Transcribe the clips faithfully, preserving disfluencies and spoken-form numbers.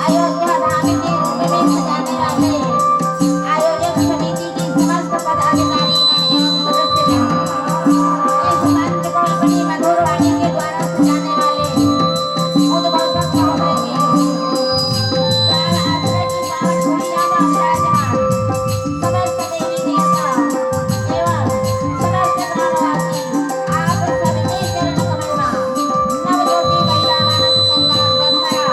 अयोध्या धाम के रूप में सजाने वाले आयोजक समिति की समस्त पदाधिकारीगण एवं सदस्यगण, इस मंच को अपनी मधुर वाणी के द्वारा सजाने वाले उद्घोषक महोदय के द्वारा आश्रय की पावन भूमिया में विराजमान समस्त देवी देवता एवं समस्त ग्रामवासी आप सबके चरण कमल में नवज्योति महिला मानस कल्याण दक्षिणा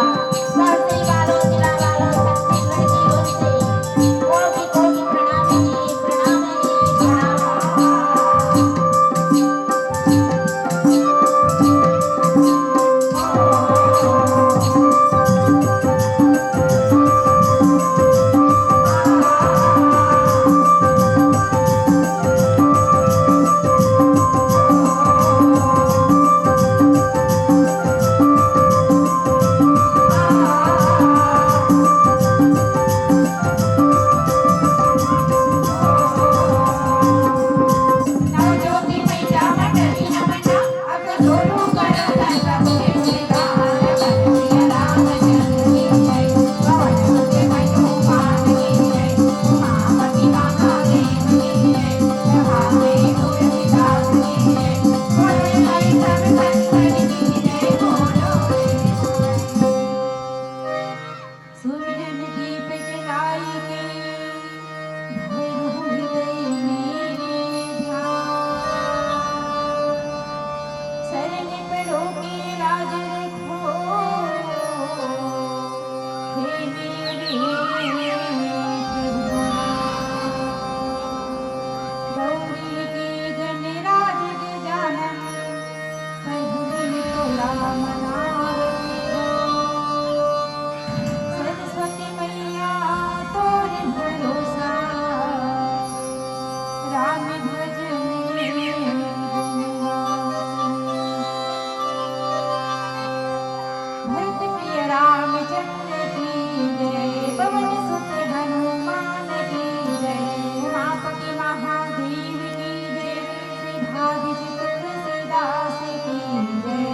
सहस्री बालों जिला बालों छत्तीसगढ़ की ओर से कोटि कोटि प्रणाम जी, प्रणाम जी, प्रणाम। सुमिरन दीप जलाई के भैरव हृदय में ध्यान। शरण पड़ो के लाज रखो, हे मेरे प्रभु। गौरी के गणराज गजानन, पहिले तोला मनावत हो। सरस्वती मैया तोर भरोसा, राम भज में गुण गावत हो। भरत प्रिय रामचंद्र की जय, पवन सुत हनुमान की जय, उमापति महादेव की जय, श्री भागवत तुलसीदास की जय।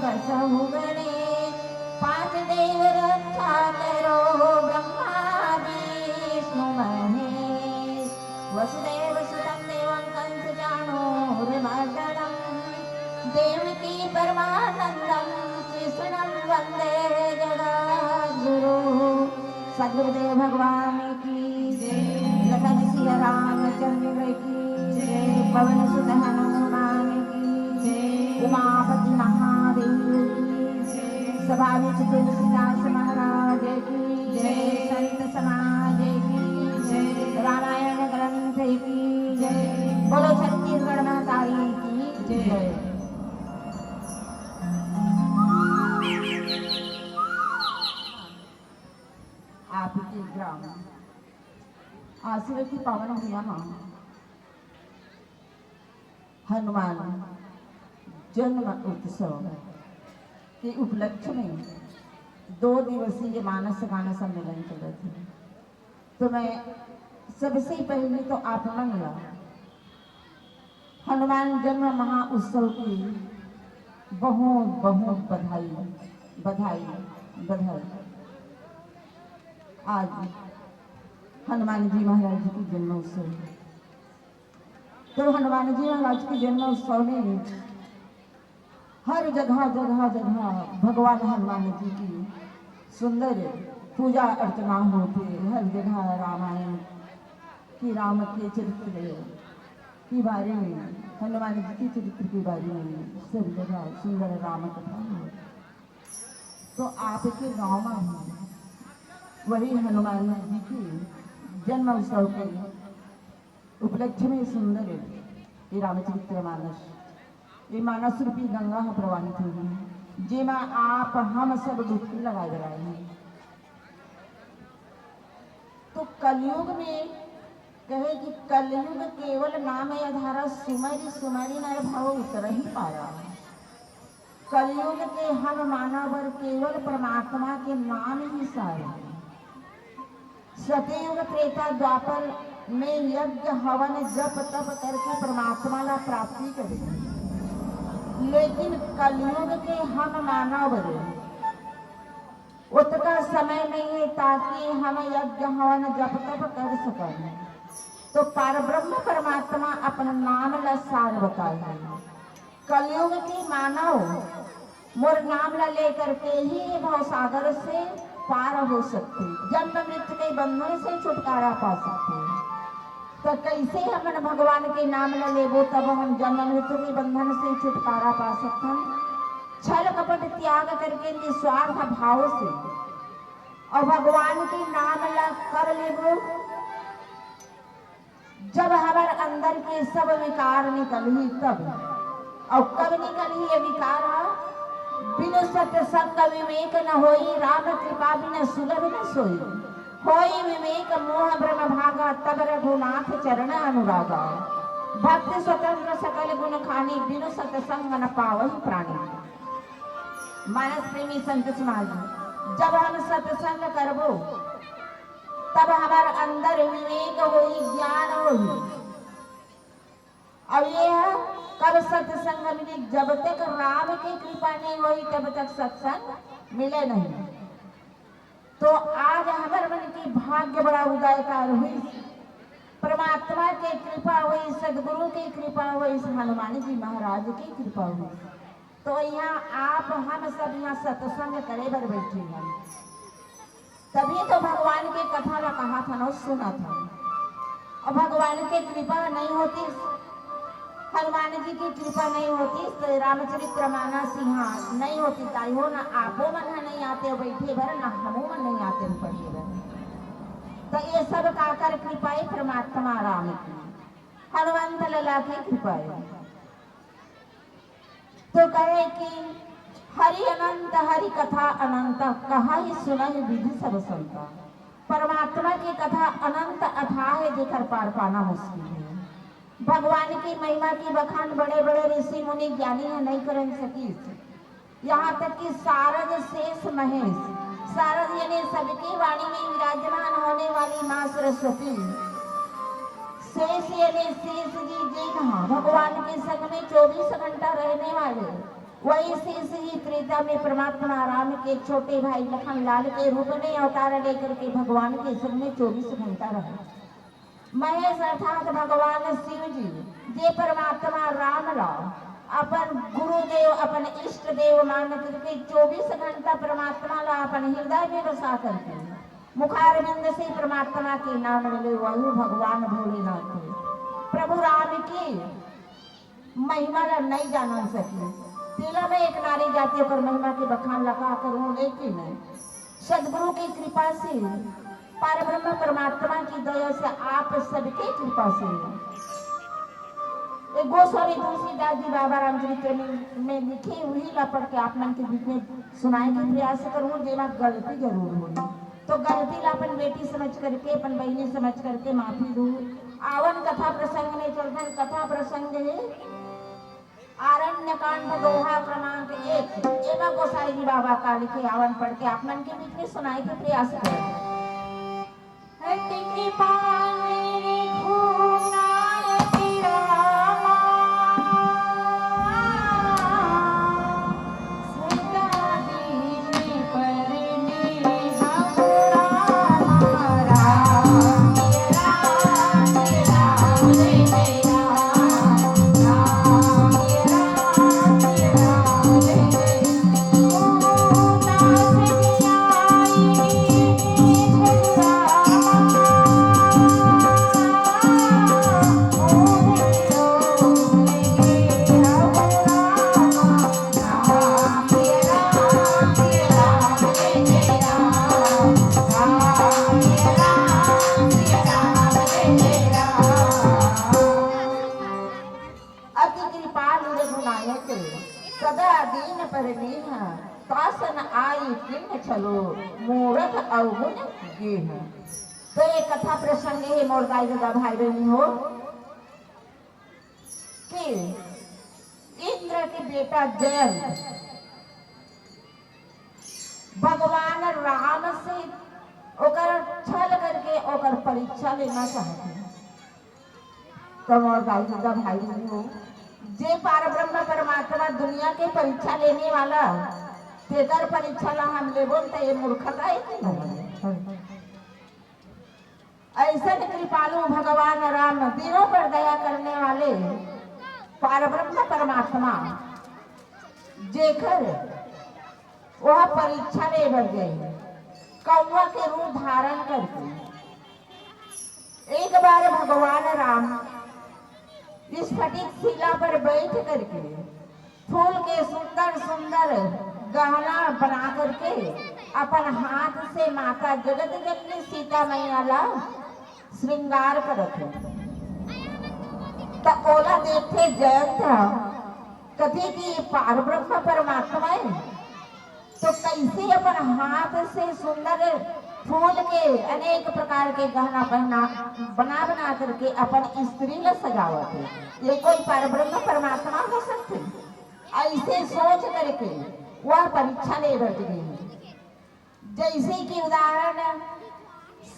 कसहु गणेश। पांच देव रक्षा करो ब्रह्मा विष्णु महेश। वसुदेव सुतं देवं कंस चाणूर मर्दनम। देवकी परमानंदम कृष्णम वंदे जगद्गुरु। सदगुरुदेव भगवान की जय। लखन सिया रामचंद्र की जय। पवन सुत हनुमान की जय। उमापति महादेव की जय। सभा विच तुलसीदास महाराज की जय। संत समाज की जय। रामायण ग्रंथ की जय। बोलो छत्तीसगढ़ महतारी की जय। आपके ग्राम आसरे की पावन भुइयां हनुमान जन्म उत्सव के उपलक्ष्य में दो दिवसीय मानस गान सम्मेलन चलत हे। तो मैं सबसे पहले तो आप मन ला हनुमान जन्म महा उत्सव की बहुत बहुत बधाई, बधाई, बधाई। आज हनुमान जी महाराज जी की जन्म उत्सव है। तो हनुमान जी महाराज की जन्म उत्सव में हर जगह, जगह, जगह भगवान हनुमान जी की सुंदर पूजा अर्चना होती है। हर जगह रामायण की, राम के चरित्र के बारे में, हनुमान जी के चरित्र के बारे में सब जगह सुंदर राम कथा हो। तो आपके गांव में भी वही हनुमान जी की जन्म उत्सव के उपलक्ष्य में सुंदर ये रामचरित्र मानस, ये मानस रूपी गंगा ह प्रवाहित होही, जेमा आप हम सब डुबकी लगाए बर आए हैं। तो कलयुग में कहे कि कलयुग केवल नाम आधारा, सुमरि सुमरि नर भव उतरहि पारा। कलयुग के हम मानव बर केवल परमात्मा के नाम ही सार है। सतयुग, त्रेता, द्वापर में यज्ञ, हवन, जप, तप करके परमात्मा ला प्राप्ति करे, लेकिन कलयुग के हम मानव बर ओतका समय नहीं है ताकि हम यज्ञ, हवन, जप, तप कर सकन। तो पारब्रह्म परमात्मा अपन नाम ला सार बताए है। कलयुग के मानव मोर नाम ला लेकर के ही ये भवसागर से पार हो सकथे, जन्म मृत्यु के बंधन से छुटकारा पा सकथे। तो कैसे हमन भगवान के नाम ला लेबो तब हम जन्म मृत्यु के बंधन से छुटकारा पा सकथन? छल कपट त्याग करके निस्वार्थ भाव से और भगवान के नाम ला कब लेबो? जब हमर अंदर के सब विकार निकलही तब। अउ कब निकलही ये विकार ह? बिनु सत्संग विवेक न होई, राम कृपा बिन सुलभ न सोई। होई विवेक मोह भ्रम भागा, तब रघुनाथ चरण अनुरागा। भक्त स्वतंत्र सकल गुण खानी, बिनु सत्संग न पावहि प्राणी। मानस प्रेमी संत समाज, जब हम सत्संग करबो, तब हमर अंदर विवेक होही, ज्ञान होही। अब ये है, कब सत्संग मिले? जब तक राम की कृपा नहीं होही, तब तक सत्संग मिले नहीं। तो आज हमर मन की भाग्य बड़ा उदयकार होइस, परमात्मा के कृपा होइस, सदगुरु की कृपा होइस, हनुमान जी महाराज की कृपा होइस। तो यहाँ आप हम सब यहाँ सत्संग करे बर बैठे हन, तभी तो भगवान के कथा ला कहाथन अउ सुनाथन। अउ भगवान के कृपा नहीं होतिस, हनुमान जी की कृपा नहीं होतिस, तो रामचरित्र मानस यहाँ नहीं होतिस। ताई हो, ना आपो मन ह नहीं आते बैठे बर, ना हमो मन नहीं आते पढ़े बर। तो ये सब काकर कृपा है? परमात्मा राम की, हनुमंत लला की कृपा है। तो कहे कि हरि अनंत, हरि कथा अनंत, कहहि सुनहि विधि सब संता। परमात्मा की कथा अनंत अथाह है, जेकर पार पाना मुश्किल है। भगवान की महिमा की बखान बड़े बड़े ऋषि मुनि ज्ञानी ह नहीं करन सकीस। यहाँ तक कि सारद शेष महेश, सारद यानी सबकी वाणी में विराजमान होने वाली माँ सरस्वती, शेष यानी शेष जी, जेन ह भगवान के संग में चौबीस घंटा रहने वाले, वही शीश ही त्रेता में परमात्मा राम के छोटे भाई लखन लाल के रूप में अवतार लेकर के भगवान के संग में चौबीस घंटा रहे। महेश अर्थात भगवान शिव जी, जे परमात्मा राम ला अपन गुरुदेव, अपन इष्ट देव मान करके चौबीस घंटा परमात्मा ला अपन हृदय में बसा करके मुखारविंद से परमात्मा के नाम मिले, वही भगवान भोलेनाथ थे। प्रभु राम की महिमा ला नइ जानन सकी। तेला मैं एक नारी जाति ओकर महिमा के बखान ला का करूं, लेकिन सदगुरु की कृपा से, पारब्रह्म परमात्मा की दया से, आप सबके कृपा से, एक गोस्वामी तुलसीदास जी बाबा रामचरित्र में, में लिखे, वही ला पढ़ के आप मन के बीच में सुनाए के प्रयास करूं, जेमा गलती जरूर होही। तो गलती ला अपन बेटी समझ करके, अपन बहिनी समझ करके माफी दू। आवन कथा प्रसंग में चलथन। कथा प्रसंग हे आरण्य कांड दोहा क्रमांक एक। एमा गोसाई जी बाबा का लिखे, आवन पढ़ के आप मन के बीच में सुनाए के प्रयास करथन। हट के पानी घूमना तेरा माँ। अति कृपालु रघुनायक, सदा दीन पर नेह, तासन आई किन्न छलो, मूरख अवगुण गेह। तो ये कथा प्रसंग हे मोर दाई ददा भाई बहिनी हो, कि इंद्र के बेटा जयंत भगवान राम से ओकर छल करके ओकर परीक्षा लेना चाहत हे। तो मोर दाई ददा भाई बहिनी हो, जे पारब्रह्म परमात्मा दुनिया के परीक्षा लेने वाला, तेकर परीक्षा ला हम लेबो त ये मूर्खता हे कि नहीं? ऐसन कृपालु भगवान राम, दीनों पर दया करने वाले पारब्रह्म परमात्मा, जेकर वह परीक्षा ले बर गए, कौवा के रूप धारण करके। एक बार भगवान राम स्फटिक शिला पर बैठ करके फूल के सुंदर सुंदर गहना बना करके अपन हाथ से माता जगत जननी सीता मैया ला श्रृंगार करत हे। त ओला देखथे जयंत ह, कथे कि ये पारब्रह्म परमात्मा हे, तो कैसे अपन हाथ से सुंदर फूल के अनेक प्रकार के गहना पहना, बना बना करके अपन स्त्री ला सजावत हे? ये कोई पारब्रह्म परमात्मा हो सकथे? ऐसे सोच करके वह परीक्षा ले बैठ गई। जैसे कि उदाहरण,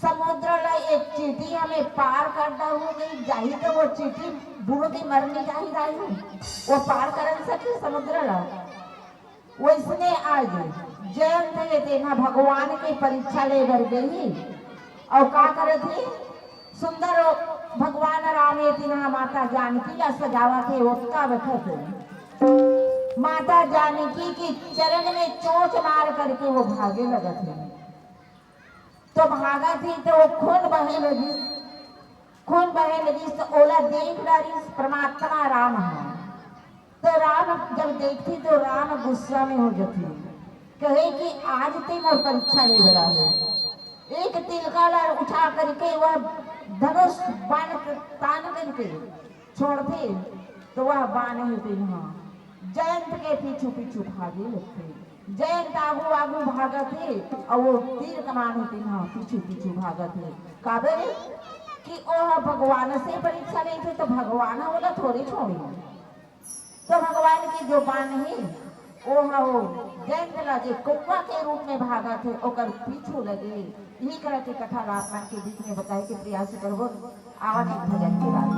समुद्र ला एक चींटी हमें पार करना हो गई, जाही तो वो चींटी बुड़ के मरनी चाहिए, जाही वो पार कर सकती समुद्र ला। वैसने आज जयंत हे तेन ह भगवान के परीक्षा ले बर गई, अउ का करत हे? सुंदर भगवान राम हे तेन ह माता जानकी ला सजावत हे। ओतका बखत माता जानकी के चरण में चोंच मार करके वो भागे लगत हे। तो भागत हे तो वो खून बहे लगिस, खून बहे लगिस तो ओला देख डारिस परमात्मा राम ह। तो राम जब देखथे तो राम गुस्सा में हो जथे, कहे कि आज ते मोर परीक्षा ले बर आए हे। एक तिलका ला उठा करके वह धनुष बाण तान करके छोड़थे, तो वह बाण हे तेन ह जयंत के पीछू पीछू भागे लगथे। जयंत आगू आगू भागत हे, अउ वो तीर कमान हे तेन ह पीछू पीछू भागत हे। काबर कि ओह भगवान से परीक्षा लेथे, तो भगवान ह ओला थोड़े छोड़ही। तो भगवान के जो बाण हे, ओह वो जयंत ला जे कौवा के रूप में भागत हे, ओकर पीछू लगे। इही तरह के कथा ला आप मन के बीच में बताए के प्रयास करबो। आवन एक भजन के बाद।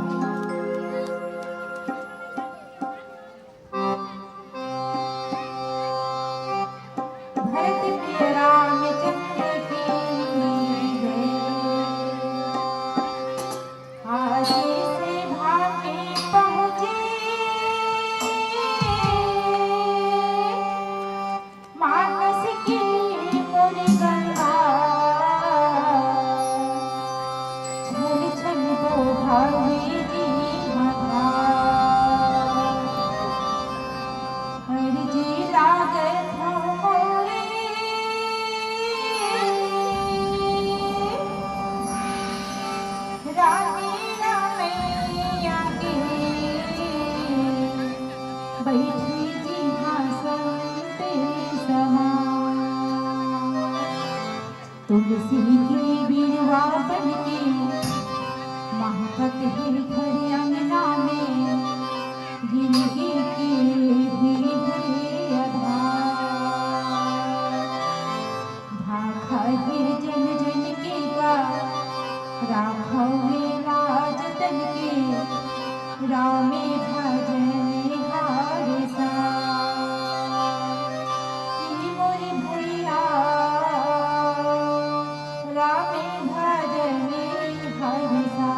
तुलसी के बिरवा बन के महकत हे घर अंगना में, जिंदगी के हुई हे आधार। भाखा हे जन जन के गा, राखव ए लाज तन के, रामे भजन हर सा। ए मोर भैया, रामे भजन हर सा।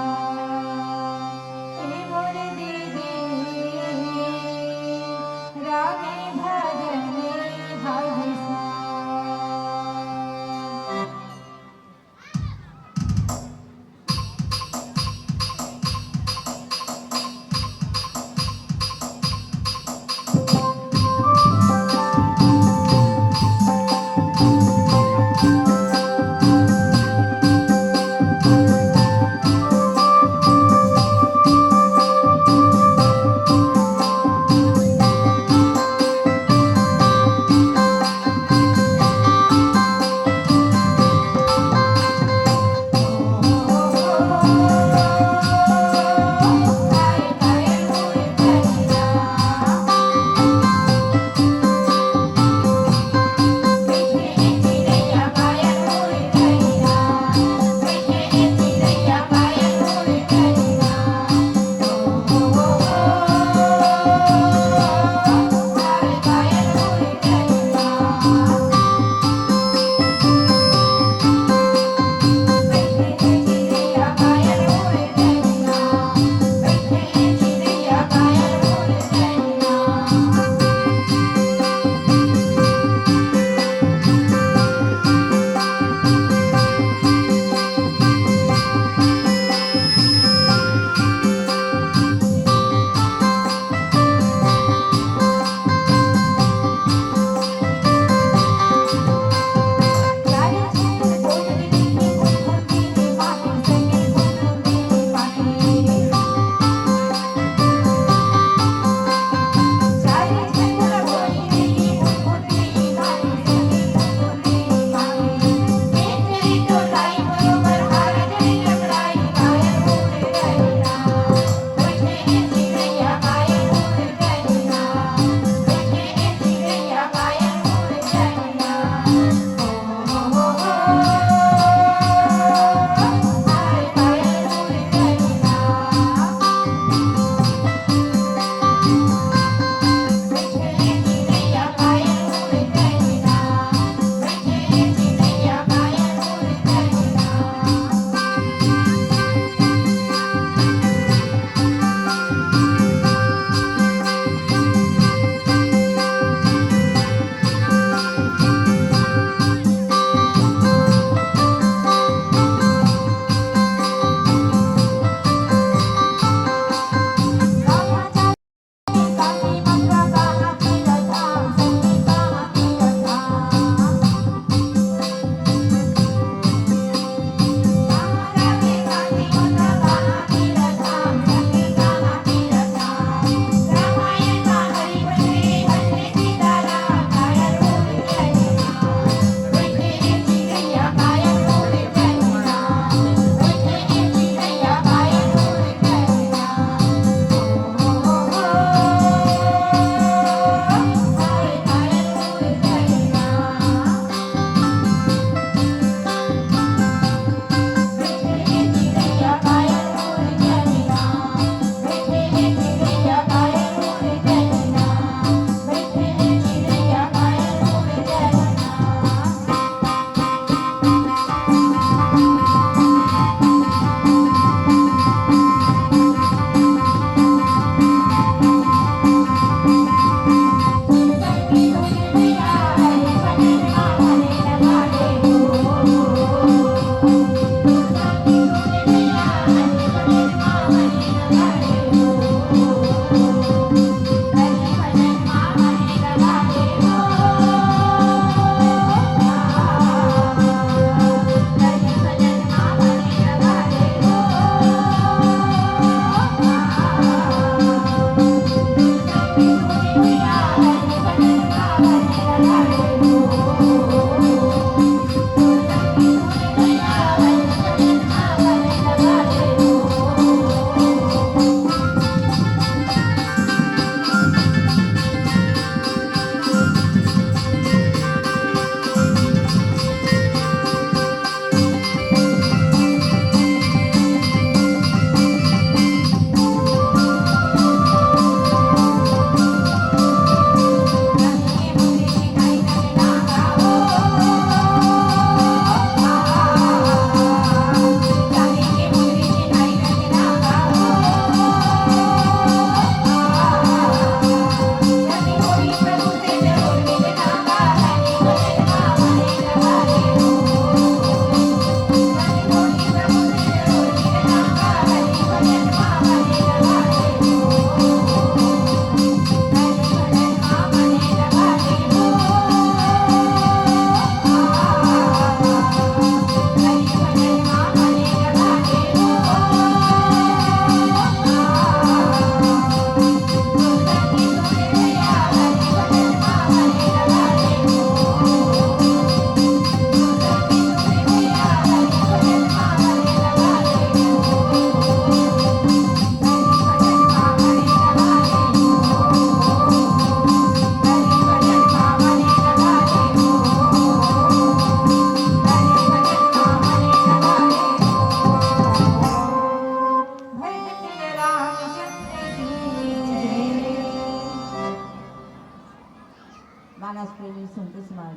मानस प्रेमी संत समाज,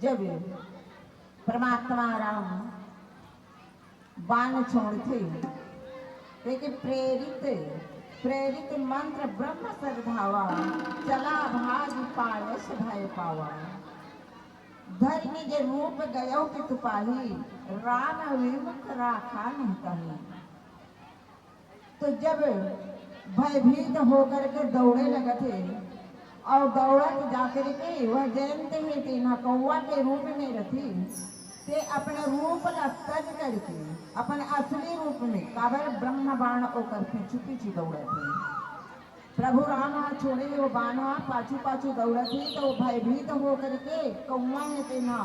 जब परमात्मा राम बाण छोड़थे, तेके प्रेरित, प्रेरित मंत्र ब्रह्म श्रद्धावा, चला भाग पायस भय पावा। धरि निज रूप गयो तितुपाही, राम विमुख राखा नहीं ताही। तो जब भयभीत होकर के दौड़े लगत हे, अउ दौड़त जाकर के वह जयंत हे तेन ह कौवा के रूप में रथे, ते अपन रूप ला तज करके अपन असली रूप में, काबर ब्रह्म बाण ओकर पीछू पीछू दौड़त हे। प्रभु राम ह छोड़े हे वो बाण ह, पाछू पाछू दौड़त हे, तो वो भयभीत होकर के कौवा हे तेन ह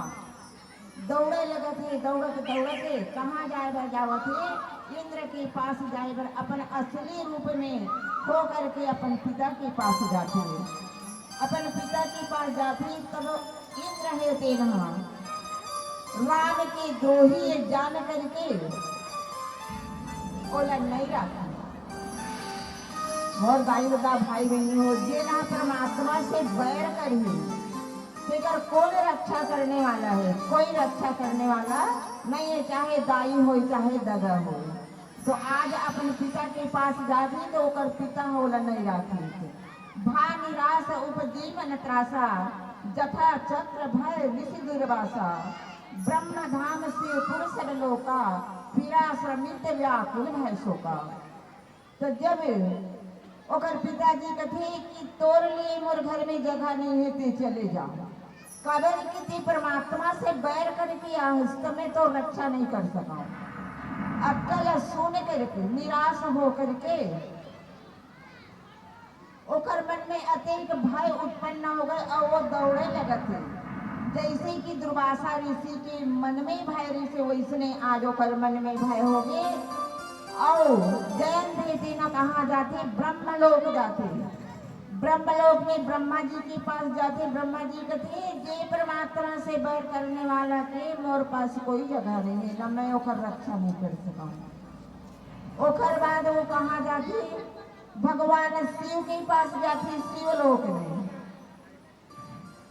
दौड़े लगत हे, दौड़त दौड़त हे, कहाँ जाए बर जावत हे? इंद्र के पास जाए बर अपन असली रूप में हो करके अपन पिता के पास जाथे। अपन पिता के पास जाथे, तब इंद्र हे तेन ह राम के द्रोही जान करके ओला नहीं राखे। मोर दाई ददा भाई बहिनी हो, जेन ह परमात्मा से बैर करही, तेकर कौन रक्षा करने वाला है? कोई रक्षा करने वाला नहीं है, चाहे दाई होय, चाहे ददा होय। तो आज अपन पिता के पास जाही तो ओकर पिता ह ओला नहीं राखही। भा निरास उपजी मन त्रासा, जथा चक्र भय निशि दुर्वासा। ब्रह्म धाम शिवपुर सब लोका, फिरा श्रमित व्याकुल भय शोका। तो जब ओकर पिताजी कथे कि तोर लिए मोर घर में जगह नहीं है, ते चले जा, काबर कि ते परमात्मा से बैर करके आहस, त मैं तोर रक्षा नहीं कर सकंव। अतका ल सुन करके निराश हो करके ओकर मन में अतेक भय उत्पन्न हो गए अउ वो दौड़े लगत हे। जैसे कि दुर्वासा ऋषि के मन में भय रहिसे, वैसने आज ओकर मन में भय हो गए। अउ जयंत हे तेन ह कहाँ जाथे? ब्रह्मलोक जाथे। ब्रह्मलोक में ब्रह्मा जी के पास जाथे। ब्रह्मा जी कथे, जे परमात्मा से बैर करने वाला के मोर पास कोई जगह नहीं है, ना मैं ओकर रक्षा नहीं कर सकंव। ओकर बाद वो कहाँ जाथे? भगवान शिव के पास जाथे, शिव लोक में।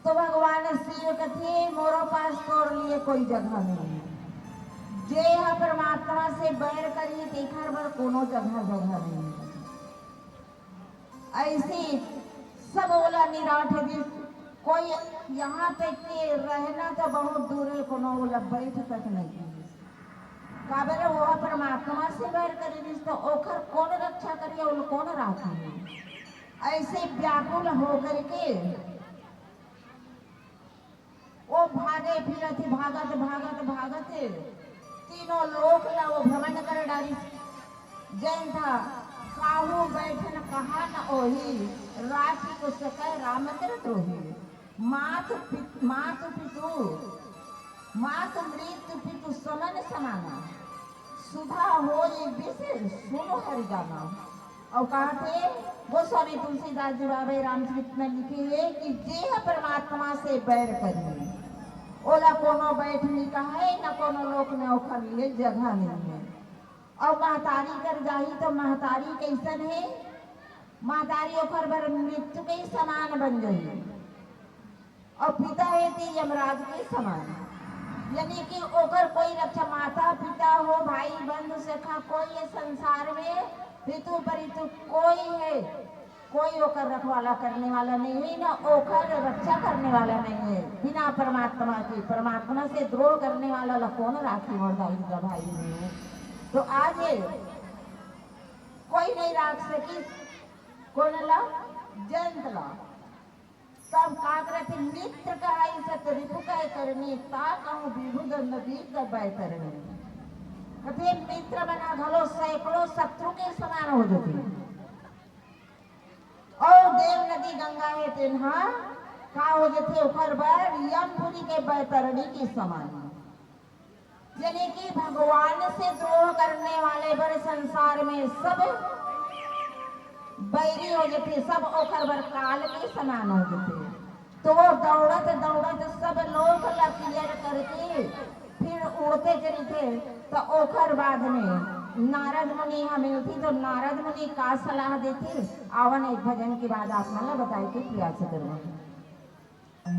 तो भगवान शिव कथे, मोरो पास तोर लिए कोई जगह नहीं है। जे ह परमात्मा से बैर करही, तेखर बर कोनो जगह, जगह नहीं है। ऐसे सब ओला निराठ दिस। कोई यहाँ तक के रहना तो बहुत दूर है, कोनो ओला बैठ तक नहीं दिस। काबर वो परमात्मा से बैर करे दिस, तो ओखर कौन रक्षा करिए, ओला कौन राखी? ऐसे व्याकुल होकर के वो भागे फिरत ही, भागत, भागत, भागत तीनों लोक ला वो भ्रमण कर डारिस। जैन था, काहू बैठन कहा न ओही, राखी को सकै राम कर द्रोही। मात पित-, मात पितु, मात मृत्यु पितु समन समाना। सुधा होई विष सुन हरि जाना। अउ कहाथे गोस्वामी तुलसीदास जी बाबा रामचरित में लिखे हे कि जे ह परमात्मा से बैर करही, ओला कोनो बैठ नहीं कहे, न कोनो लोक में ओखर लिए जगह नहीं है। अउ महतारी कर जाही तो महतारी कैसन है? महतारी ओखर बर मृत्यु के ही समान बन जाही। अउ पिता हे ते यमराज के समान, यानी कि ओकर कोई रक्षा, माता पिता हो, भाई बंधु सखा, कोई ये संसार में हितु परितु कोई है, कोई ओकर रखवाला करने वाला नहीं है, ना ओकर रक्षा करने वाला नहीं है। बिना परमात्मा के, परमात्मा से द्रोह करने वाला ला कौन राखी मोर दाई ददा भाई बहिनी हो? तो आज ये कोई नहीं राख सकी, कौन ला? जयंत ला। तब का करत हे? मित्र कहै सत रिपु कहे करनी, ता कहूँ विभुद नदी दबै तरनी। कथे मित्र मन ह घलो सैकड़ों शत्रु के समान हो जथे। अउ देव नदी गंगा हे तेन ह का हो जथे? ओखर बर यमपुरी के बैतरणी के समान। यानी कि भगवान से द्रोह करने वाले बर संसार में सब बैरी हो जथे, सब ओखर बर काल के समान हो जथे। तो वो दौड़त दौड़त सब लोक ला clear करके फिर उड़ते चलथे, तो ओखर बाद में नारद मुनि यहाँ मिलथे, तो नारद मुनि का सलाह देथे, आवन एक भजन के बाद आप मन ला बताए के प्रयास करबो। भरत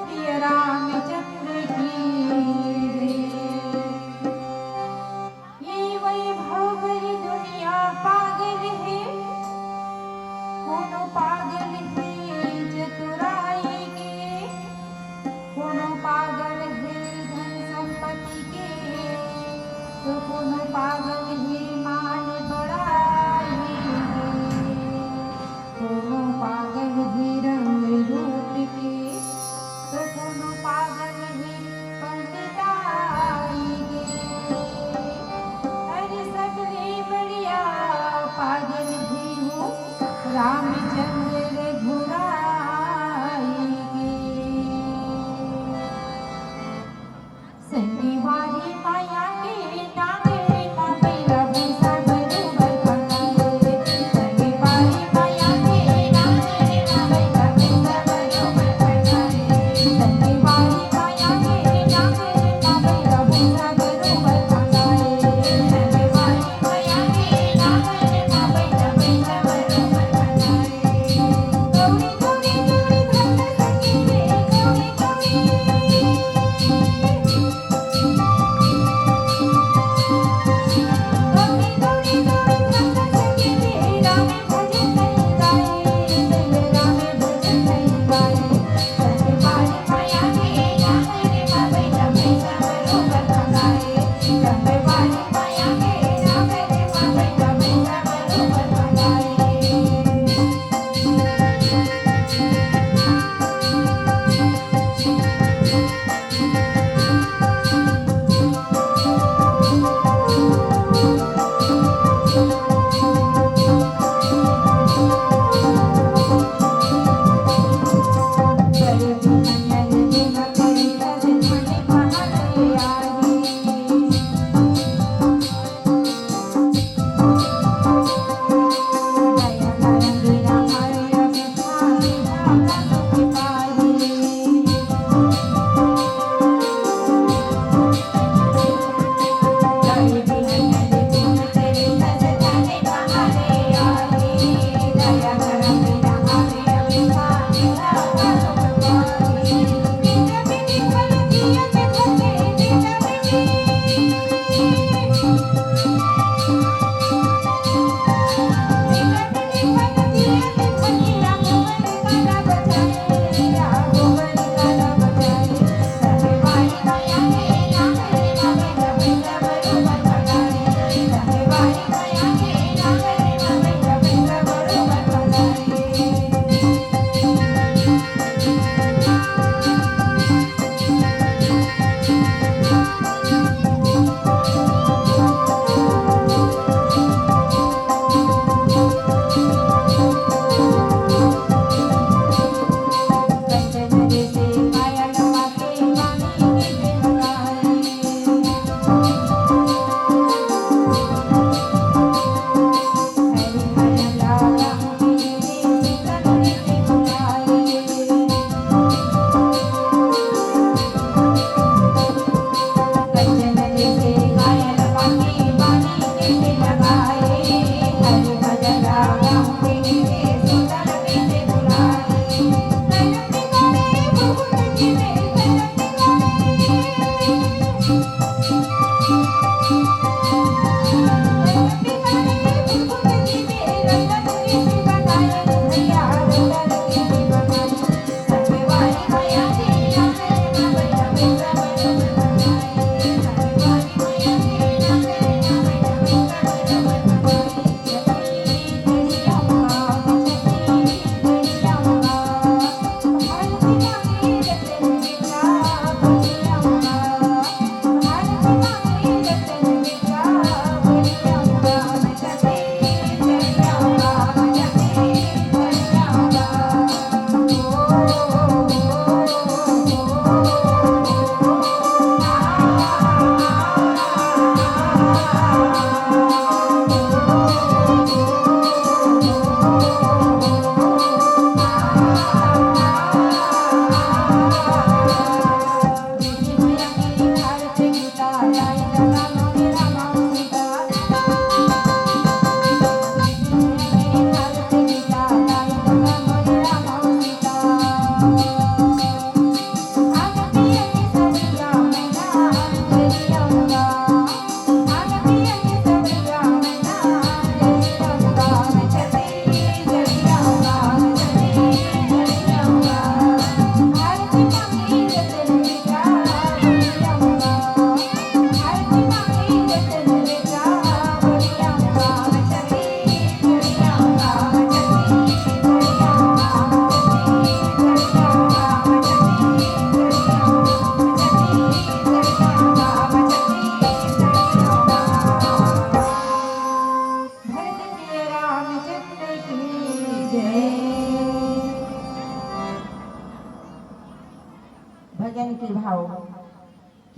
प्रिय रामचंद्र की जय। ये वैभव भरी दुनिया पागल हे, कोनो पागल हे चतुराई के, कोनो पागल हे धन संपत्ति के, तो कोनो पागल हे मान बड़ाई के। कोनो पागल हे रंग रूप के, तो कोनो पागल हे पंडिताई के। अरे सबले बढ़िया पागल हे वो रामचंद्र रघुराई के। संगी वाली माया के नाम रे माँ भैरव सब रूप बरखाना रे। संगी वाली माया के नाम रे माँ भैरव सब रूप बरखाना रे। संगी वाली माया के नाम रे माँ भैरव सब रूप बरखाना रे। संगी वाली माया के नाम रे माँ भैरव सब रूप बरखाना रे। गौरी गौरी गौरी भक्त संगी रे गौरी गौरी।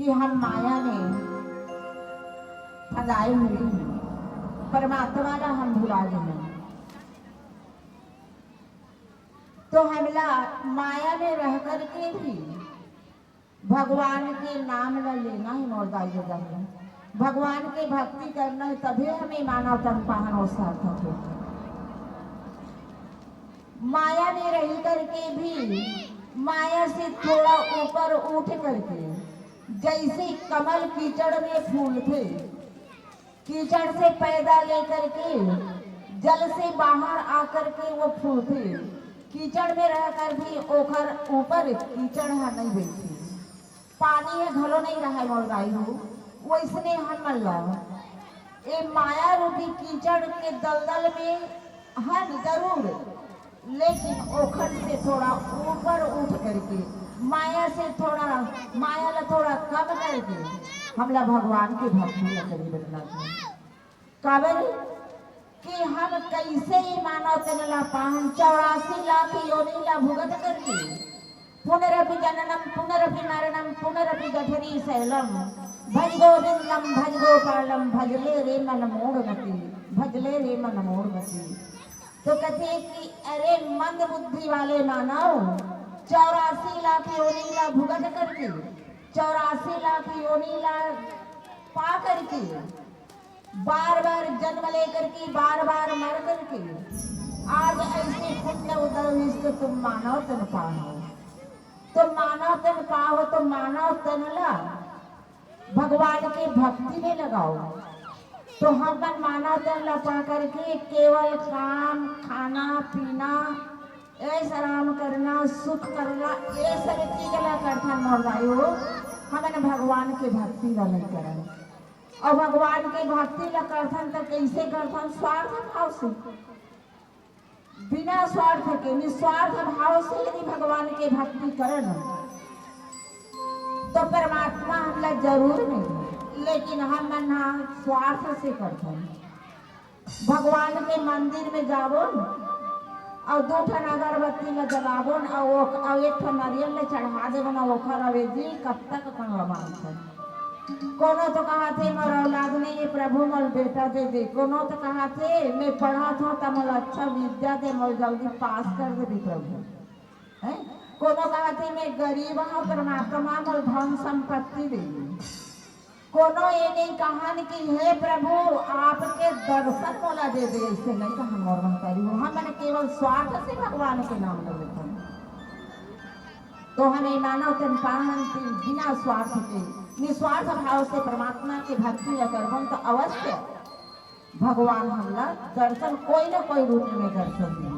कि हम माया में फंदाए हुए हैं, परमात्मा ला हम भुला गए हैं। तो हमला माया में रह करके भी भगवान के नाम ला लेना है, मोर दाई ददा हो। भगवान के भक्ति करना है, तभे हम ये मानव तन पाहन और सार्थक हो। माया में रही करके भी माया से थोड़ा ऊपर उठ करके, जैसे कमल कीचड़ में फूलथे, कीचड़ से पैदा लेकर के जल से बाहर आकर के वो फूलथे, कीचड़ में रहकर भी ओकर ऊपर कीचड़ ह नहीं बैठे, पानी ह घलो नहीं रहे, मोर दाई हो। वैसने हमन ला ए माया रूपी कीचड़ के दलदल में हन जरूर, लेकिन ओखर से थोड़ा ऊपर उठ करके, माया से थोड़ा, माया ला थोड़ा कम करके हमला भगवान के भक्ति ला करे बर लगही। काबर कि हम कैसे ही मानव तन ला पाहन, चौरासी लाख योनि ला भुगत करके, पुनरपि जननम पुनरपि मरणम पुनरपि जठरी शैलम, भज गोविंदम भज गोपालम भजले रे मन मूढ़मती, भजले रे मन मूढ़मती। तो कहते कि अरे मंद बुद्धि वाले मानव, चौरासी लाख योनि ला भुगत करके, चौरासी लाख योनि ला पा करके, बार बार जन्म लेकर के, बार बार मर करके आज ऐसे पुण्य उदय हुई, तो तुम मानव तन पाहो। तो मानव तन पाहो, तो मानव तन ला भगवान के भक्ति में लगाओ। तो हमन मानव तन ला पा करके केवल काम, खाना पीना, ऐश आराम करना, सुख करना, ये सब चीज ला करथन मोर भाई हो। हमन भगवान के भक्ति ला नहीं करन। अउ भगवान के भक्ति ला करथन त कइसे करथन? स्वार्थ भाव से, बिना स्वार्थ के निस्वार्थ भाव से यदि भगवान के भक्ति करन त परमात्मा हमला जरूर मिलही, लेकिन हमन ह स्वार्थ से करथन। भगवान के मंदिर में जाबोन अउ दू ठन अगरबत्ती ला जलाबोन अउ ओक-, अउ एक ठन नरियल ला चढ़ा देबोन अउ ओखर अवेजी कब तक कन ला मांगथन। कोनो तो कहाथे मोर औलाद नहीं है प्रभु, मोर बेटा दे दे। कोनो तो कहाथे मैं पढ़त हूँ त मोला अच्छा विद्या दे, मोर जल्दी पास कर देबे प्रभु। हैं? कोनो कहाथे मैं गरीब हूँ परमात्मा, मोर धन संपत्ति दे दे। कोनो ये नहीं कहन कि हे प्रभु, आपके दर्शन मोला दे दे, ऐसे नहीं कहन मोर महतारी हो। हमन केवल स्वार्थ से भगवान के नाम ले लेथन। तो हम ये मानव तन पाहन के बिना स्वार्थ के निस्वार्थ भाव से परमात्मा के भक्ति ला करबन तो अवश्य भगवान हमला दर्शन कोई ना कोई रूप में दर्शन दे।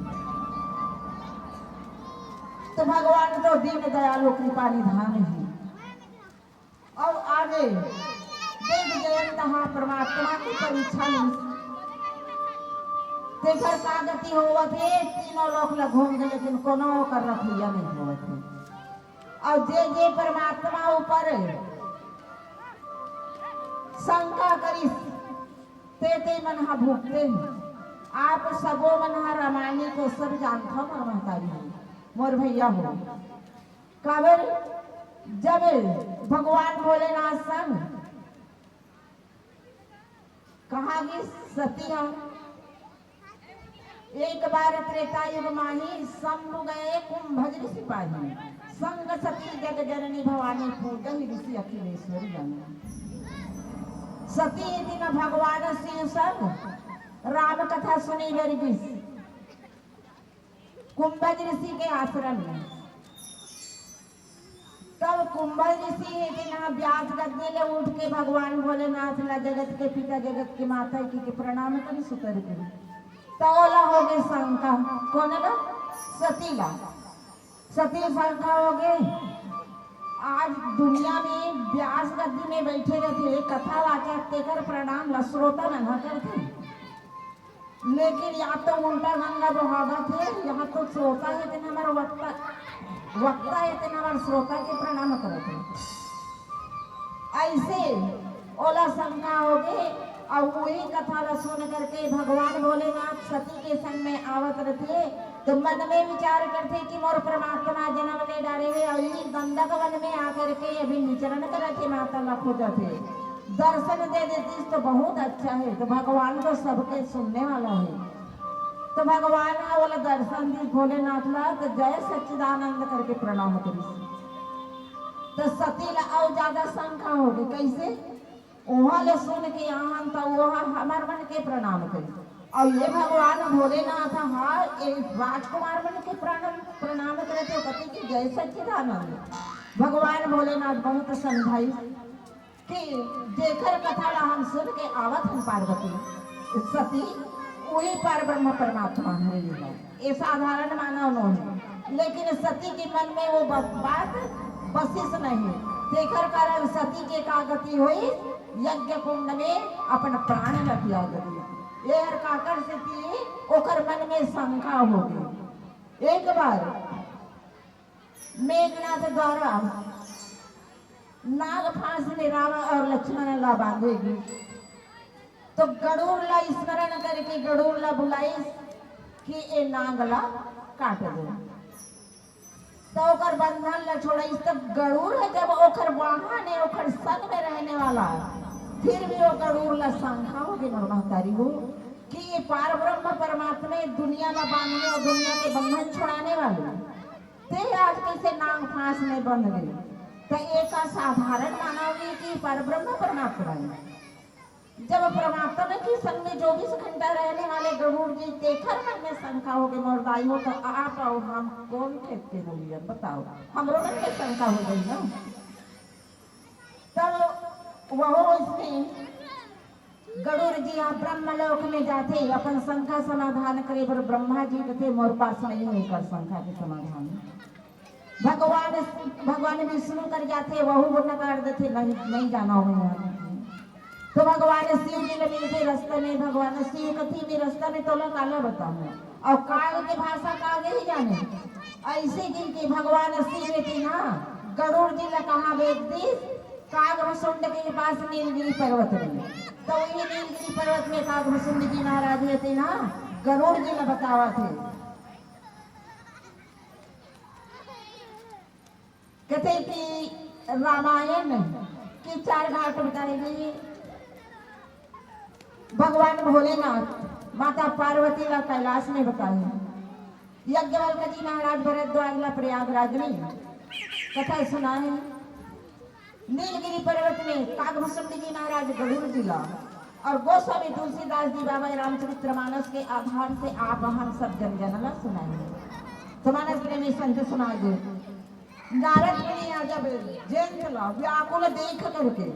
तो भगवान तो दीन दयालु कृपा निधान ही। अउ आगे वेद जयंत हा परमात्मा के परीक्षा लीस। तेकर का गति होवत हे, तीनों लोक ला घूम गे, लेकिन कोनो ओकर रखैया नहीं होवत हे। अउ जे जे परमात्मा ऊपर शंका करिस, ते ते मन हा भुगते हे। आप सबो मन हा रामायणी को सब जानथव, मोर महतारी हो, मोर भैया हो। काबर जब भगवान भोलेनाथ संग कहा कि सती ह, एक बार त्रेता युग माही, शंभु गए कुंभज ऋषि पाही। संग सती जग जननी भवानी, पूजहि ऋषि अखिलेश्वरी जानी। सती दिन भगवान शिव संग राम कथा सुने बर गिस। कुंभज ऋषि के आश्रम में। तब कुंभज ऋषि हे तेन ह व्यास गद्दी ले उठ के भगवान भोलेनाथ ला, जगत के पिता, जगत के माता के, के प्रणाम करिस उतर के। त ओला हो गे शंका, कोन ला? सती ला। सती शंका हो गे, आज दुनिया में व्यास गद्दी में बैठे रहिथे, कथावाचक, तेकर प्रणाम ला श्रोता मन ह करथे। लेकिन या तो उल्टा गंगा बहावत हे, या तो श्रोता हे तेन हमर वक्ता, वक्ता हे तेन हमर श्रोता के प्रणाम करत हे। ऐसे ओला शंका हो गे, अउ वही कथा ला सुन करके भगवान भोलेनाथ सती के संग में आवत रहिथे, तो मन में विचार करथे कि मोर परमात्मा जन्म ले डारे हे अउ ई गंधक वन में आकर के अभी विचरण करत हे, माता ला खोजत हे, दर्शन दे देतिस तो बहुत अच्छा हे। तो भगवान तो सबके सुनने वाला हे। तो भगवान ह ओला दर्शन दिस भोलेनाथ ला, तो जय सच्चिदानंद करके प्रणाम करिस। तो सती ला अउ ज्यादा शंका होगे, कैसे? ओहा ले सुन के आन त ओहा हमर मन के प्रणाम करी। अउ ये भगवान भोलेनाथ हा, ये राजकुमार मन के प्रणाम, प्रणाम करे थे, कथे कि जय सच्चिदानंद। भगवान भोलेनाथ बहुत समझाई कि जेकर कथा ला हम सुन के आवत हन पार्वती सती, वही पर ब्रह्म परमात्मा हरे। ये साधारण मानव नोहे, लेकिन सती के मन में वो ब-, बात बसिस नहीं। तेकर कारण सती के का गति होई? यज्ञ कुंड में अपन प्राण ल त्याग दिस। ये हर काकर सेती ओकर मन में शंका हो गई। एक बार मेघनाथ द्वारा नाग फांस में राम और लक्ष्मण ला बांधे गिस। तो गरुड़ ला स्मरण करके गरुड़ ला बुलाइस कि ए नाग ला काट दे। तो ओकर बंधन ला छोड़ाइस। तब गरुड़ है जब ओकर वाहन है, ओकर संग में रहने वाला, फिर भी वो गरुड़ ला शंका होगे, मोर महतारी हो, कि ये पार ब्रह्म परमात्मा दुनिया ला बांधने और दुनिया के बंधन छुड़ाने वाले, ते आज कैसे नाग फांस में बंध गए? तो एक साधारण मानव नहीं कि पर ब्रह्म परमात्मा है। जब परमात्मा के संग में चौबीस घंटा रहने वाले गरुड़ जी तेखर मन में शंका हो गए, मोर दाई हो, तो आप और हम कौन खेत के नौलियन बताओ, हमरो मन में शंका हो गई ना। तब वह उसमें गरुड़ जी आप ब्रह्मलोक में जाथे, अपन शंका समाधान करे बर ब्रह्मा जी कथे, मोर पास नहीं है कर शंका के समाधान। भगवान, भगवान विष्णु कर जाथे, वहू वो नकार देथे, नहीं, नहीं जाना हो यहाँ। तो भगवान शिव जी ले मिलथे रास्ता में, भगवान शिव कथे, मैं रास्ता में तोला काला बताऊं, और काल के भाषा काल नहीं जाने। ऐसे गिर के भगवान शिव जी ना गरुड़ जी ला कहाँ भेज दिस? काग भुसुंड के पास नीलगिरी पर्वत में। तो वही नीलगिरी पर्वत में काग भुसुंड जी महाराज रहते ना, गरुड़ जी ला बतावा थे। कहते कि रामायण की चार घाट बताई गई। भगवान भोलेनाथ माता पार्वती ला कैलाश में बताए। यज्ञवल्क्य जी महाराज भरद्वाज ला प्रयागराज में कथा सुनाए। नीलगिरी पर्वत में कागभूषण जी महाराज गरुड़ जी ला और गोस्वामी तुलसीदास जी बाबा रामचरित्र मानस के आधार से आप हम सब जन जन ला सुनाए। तो मानस प्रेमी संत सुना दे। नारद मुनि आ जब जयंत ला व्याकुल देख करके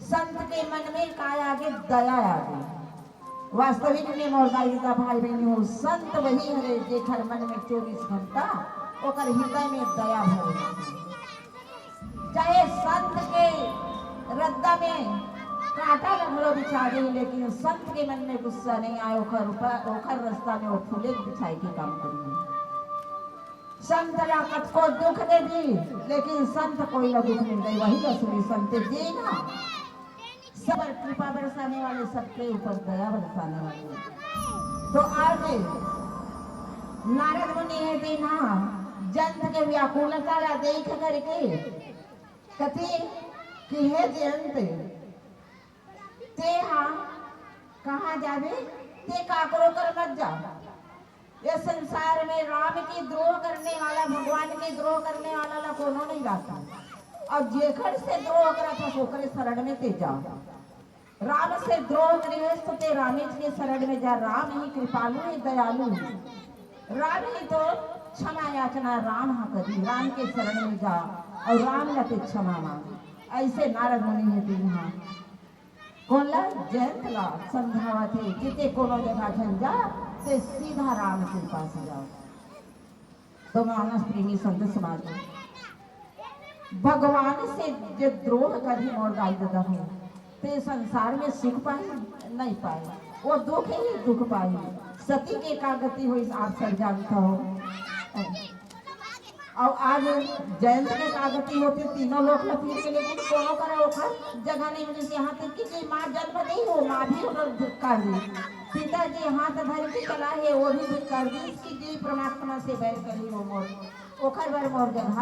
संत के मन में काय आगे? दया आगे। वास्तविक में मोर दाई ददा भाई बहन हो, संत वही हरे जेकर मन में चौबीस घंटा ओकर हृदय में दया भरे। चाहे संत के रद्दा में कांटा लगलो बिछा दे, लेकिन संत के मन में गुस्सा नहीं आए, ओकर ऊपर, ओकर रास्ता में वो फूले बिछाए के काम करिए। संत ला कतको दुख दे दी, लेकिन संत कोई ला दुख नहीं दे, वही असली संत जी ना। सब पर कृपा बरसाने वाले, सबके ऊपर दया बरसाने वाले। तो आज नारद मुनि हे तेन हा जयंत के व्याकुलता ला देख करके कथे कि हे जयंत, ते हा कहाँ जाबे? ते काकरो कर मत जा। ये संसार में राम के द्रोह करने वाला, भगवान के द्रोह करने वाला ला कोनो नहीं रहता। और जेकर से द्रोह करत हस, ओकरे शरण में ते जा। राम से द्रोह करे हस, तो ते रामेच के शरण में जा। राम ही कृपालु है, दयालु है। राम ही तो क्षमा याचना राम हा करी, राम के शरण में जा और राम ला ते क्षमा मांग। ऐसे नारद मुनि हे तेन हा कोन ला? जयंत ला समझावत हे, जिते कोनो जगह झन जा, ते सीधा राम के पास जाओ। तो मानस प्रेमी संत समाज, भगवान से जे द्रोह करही मोर दाई ददा हो, ते संसार में सुख पाही? नहीं पाही, वो दुख ही दुख पाही। सती के का गति होइस, आप सब जानत हो। अउ आज जयंत के का गति होथे, तीनों लोक ल पीट के, लेकिन कोनो करा ओकर जगह नहीं मिलिस। यहाँ तक कि जे माँ जन्म दे हे, वो माँ भी ओकर धिक्कार दे। सीता जी हाथ धर के चला हे, वो भी धिक्कार दे कि जे परमात्मा से बैर करही, वो मोर, ओकर बर मोर जगह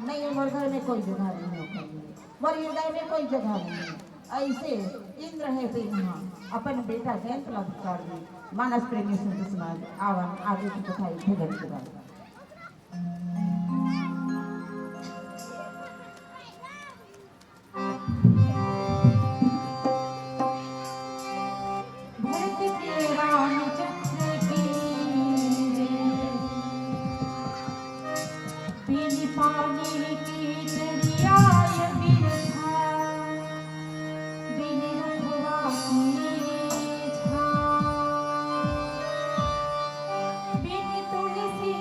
नहीं हे, मोर घर में कोई जगह नहीं हे ओकर लिए, मोर हृदय में कोई जगह नहीं हे। ऐसे इंद्र हे तेन ह अपन बेटा जयंत ला धिक्कार दे। मानस प्रेमी संत समाज, आवन आगे की कथा इथे बंद करन। भरत के राम चक्र की रे, बिन पानी की दरियाय बिरथा, बिन रुखवा की छाँव, बिन तुलसी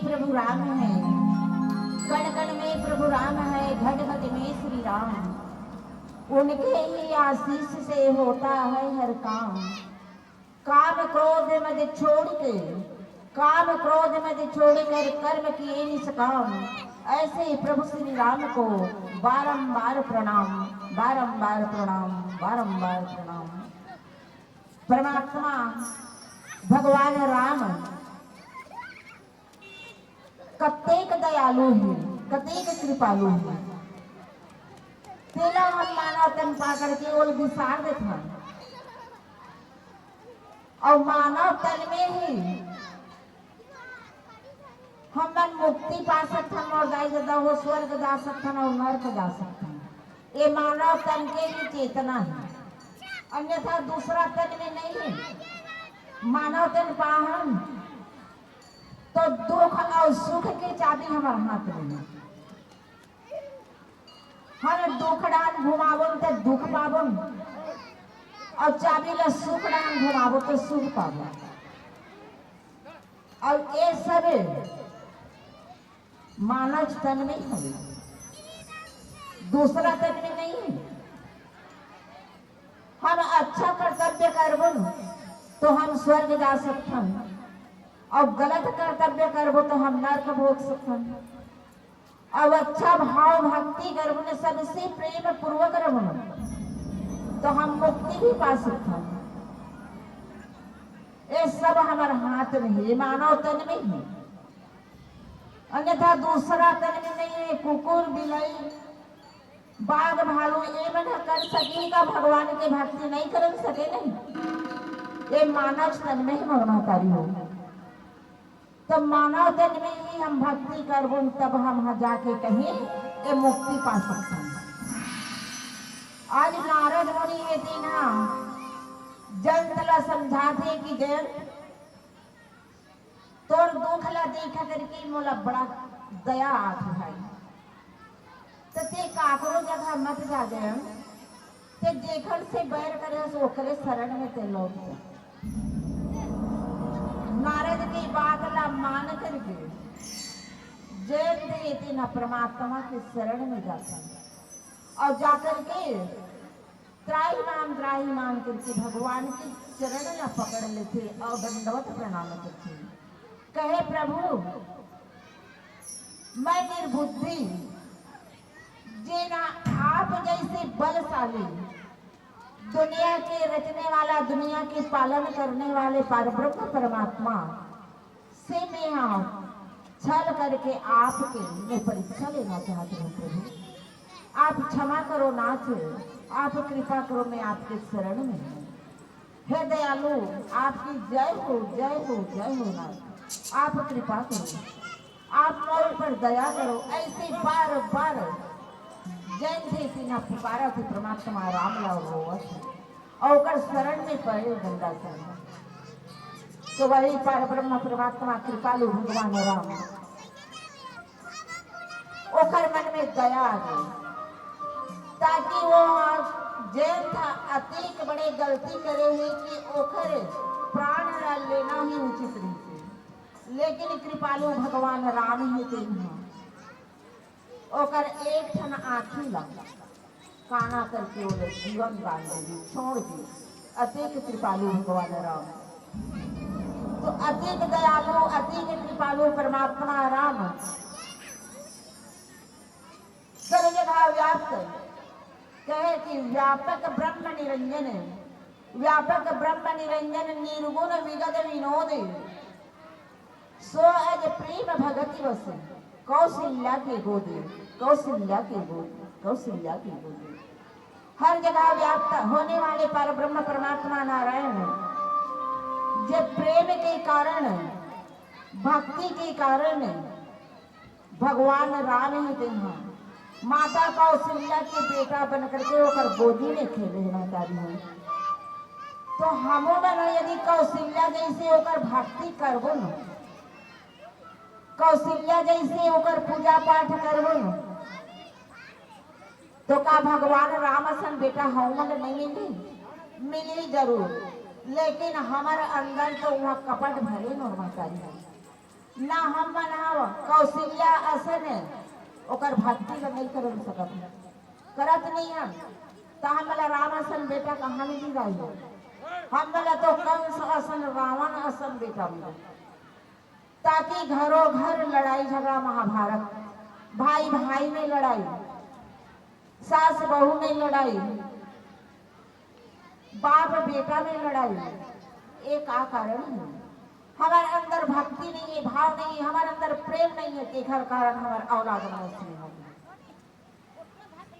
प्रभु राम है, कण कण में प्रभु राम है, घट घट में श्री राम। उनके ही आशीष से होता है हर काम। काम क्रोध मद छोड़ के, काम क्रोध मद छोड़कर कर्म किए निष्काम। ऐसे ही प्रभु श्री राम को बारंबार प्रणाम, बारंबार प्रणाम, बारंबार प्रणाम। परमात्मा भगवान राम कतेक दयालु हे, कतेक कृपालु हे। तेला हम मानव तन पा करके ओल बिसार देथन। अउ मानव तन में ही हमन मुक्ति पा सकथन, अउ दाई ददा हो स्वर्ग जा सकथन अउ नरक जा सकथन। ये मानव तन के ही चेतना है, अन्यथा दूसरा तन में नहीं है। मानव तन पाहन तो दुख अउ सुख के चाबी हमर हाथ में है। हम दुख डान घुमाबोन त दुख पाबोन, अउ चाबी ल सुख डान घुमाबो त सुख पाबो। अउ ये सब मानव तन में हवे, दूसरा तन में नहीं है। हम अच्छा कर्तव्य करबो न, तो हम स्वर्ग जा सकथन, अउ गलत कर्तव्य करबो, तो हम नरक भोग सकथन। अउ अच्छा भाव भक्ति करबो न, सबसे प्रेम पूर्वक रहबो न, तो हम मुक्ति भी पा सकथन। ये सब हमर हाथ में है, मानव तन में है। अन्यथा दूसरा तन में नहीं है। कुकुर, बिलाई, बाघ, भालू, ये मन ह कर सके का भगवान के भक्ति नहीं कर सके नहीं? ये मानव तन में ही मोर महतारी हो। तो मानव तन में ही हम भक्ति करबो, तब हम ह जाके कहीं ये मुक्ति पा सकथन। आज नारद मुनि ये दिन ह जयंत ला समझाथे कि जयंत, तोर दुख ला देख करके मोला बड़ा दया आथे भाई। त ते काकरो जगह मत जा जयंत, ते जेखर से बैर करे हस ओकरे शरण में ते लौट जा। नारद की बात ला मान करके जयंत ये दिन परमात्मा के शरण में जाता है अउ जाकर के त्राहिमाम, त्राहिमाम करके भगवान के चरण ला पकड़ लेथे अउ दंडवत प्रणाम करथे। कहे, "प्रभु, मैं निर्बुद्धि, जेन आप जैसे बलशाली, दुनिया के रचने वाला, दुनिया के पालन करने वाले पारब्रह्म परमात्मा से मैं छल करके आपके मैं परीक्षा लेना चाहती हूँ प्रभु। आप क्षमा करो नाथ, आप कृपा करो, मैं आपके शरण में हूँ। हे दयालु, आपकी जय हो, जय हो, जय हो नाथ। आप कृपा करो, आप मोर पर दया करो।" ऐसे बार बार जयंत सिंह पुकारा थे परमात्मा राम ला रोवत है। अउ ओकर शरण में पड़े गंगा शरण। तो वही पर ब्रह्म परमात्मा कृपालु भगवान राम, ओकर मन में दया आ गई, ताकि वो जयंत ह अतेक बड़े गलती करे हे कि ओकर प्राण ला लेना ही उचित रहिथे। लेकिन कृपालु भगवान राम ही तेन ह ओकर एक ठन आँखी ला काना करके ओला जीवन दान दे दी, छोड़ दी। अतेक कृपालु भगवान राम, तो अतेक दयालु, अतेक कृपालु परमात्मा राम सब जगह व्याप्त, कहे कि व्यापक ब्रह्म निरंजन, व्यापक ब्रह्म निरंजन निर्गुण विगत विनोद। सो अज प्रेम भगति वस कौशल्या के गोदे, कौशल्या के गोदे, कौशल्या के गोदे। हर जगह व्याप्त होने वाले पर ब्रह्म परमात्मा नारायण, जे प्रेम के कारण, भक्ति के कारण भगवान राम ही दिन ह माता कौशल्या के बेटा बन करके ओकर गोदी में खेले हे महतारी हो। तो हमो मन यदि कौशल्या जैसे ओकर भक्ति करबो न, कौशल्या जैसे ओकर पूजा पाठ करबो न, तो का भगवान राम असन बेटा हमन नहीं मिली? मिली जरूर, लेकिन हमर अंदर तो वहाँ कपट भरे नोर महतारी हो। ना हम मन ह कौशल्या असन ओकर भक्ति ल नइ कर सकत हन, करत नइ हन, त हमला राम असन बेटा कहाँ मिली जाही? हमला तो कंस असन, रावण असन बेटा मिले, ताकि घरों घर लड़ाई झगड़ा, महाभारत, भाई भाई में लड़ाई, सास बहू में लड़ाई, बाप बेटा में लड़ाई, ये का कारण है? हमर अंदर भक्ति नहीं है, भाव नहीं है, हमर अंदर प्रेम नहीं है, तेखर कारण हमर औलाद नाश नहीं होगी।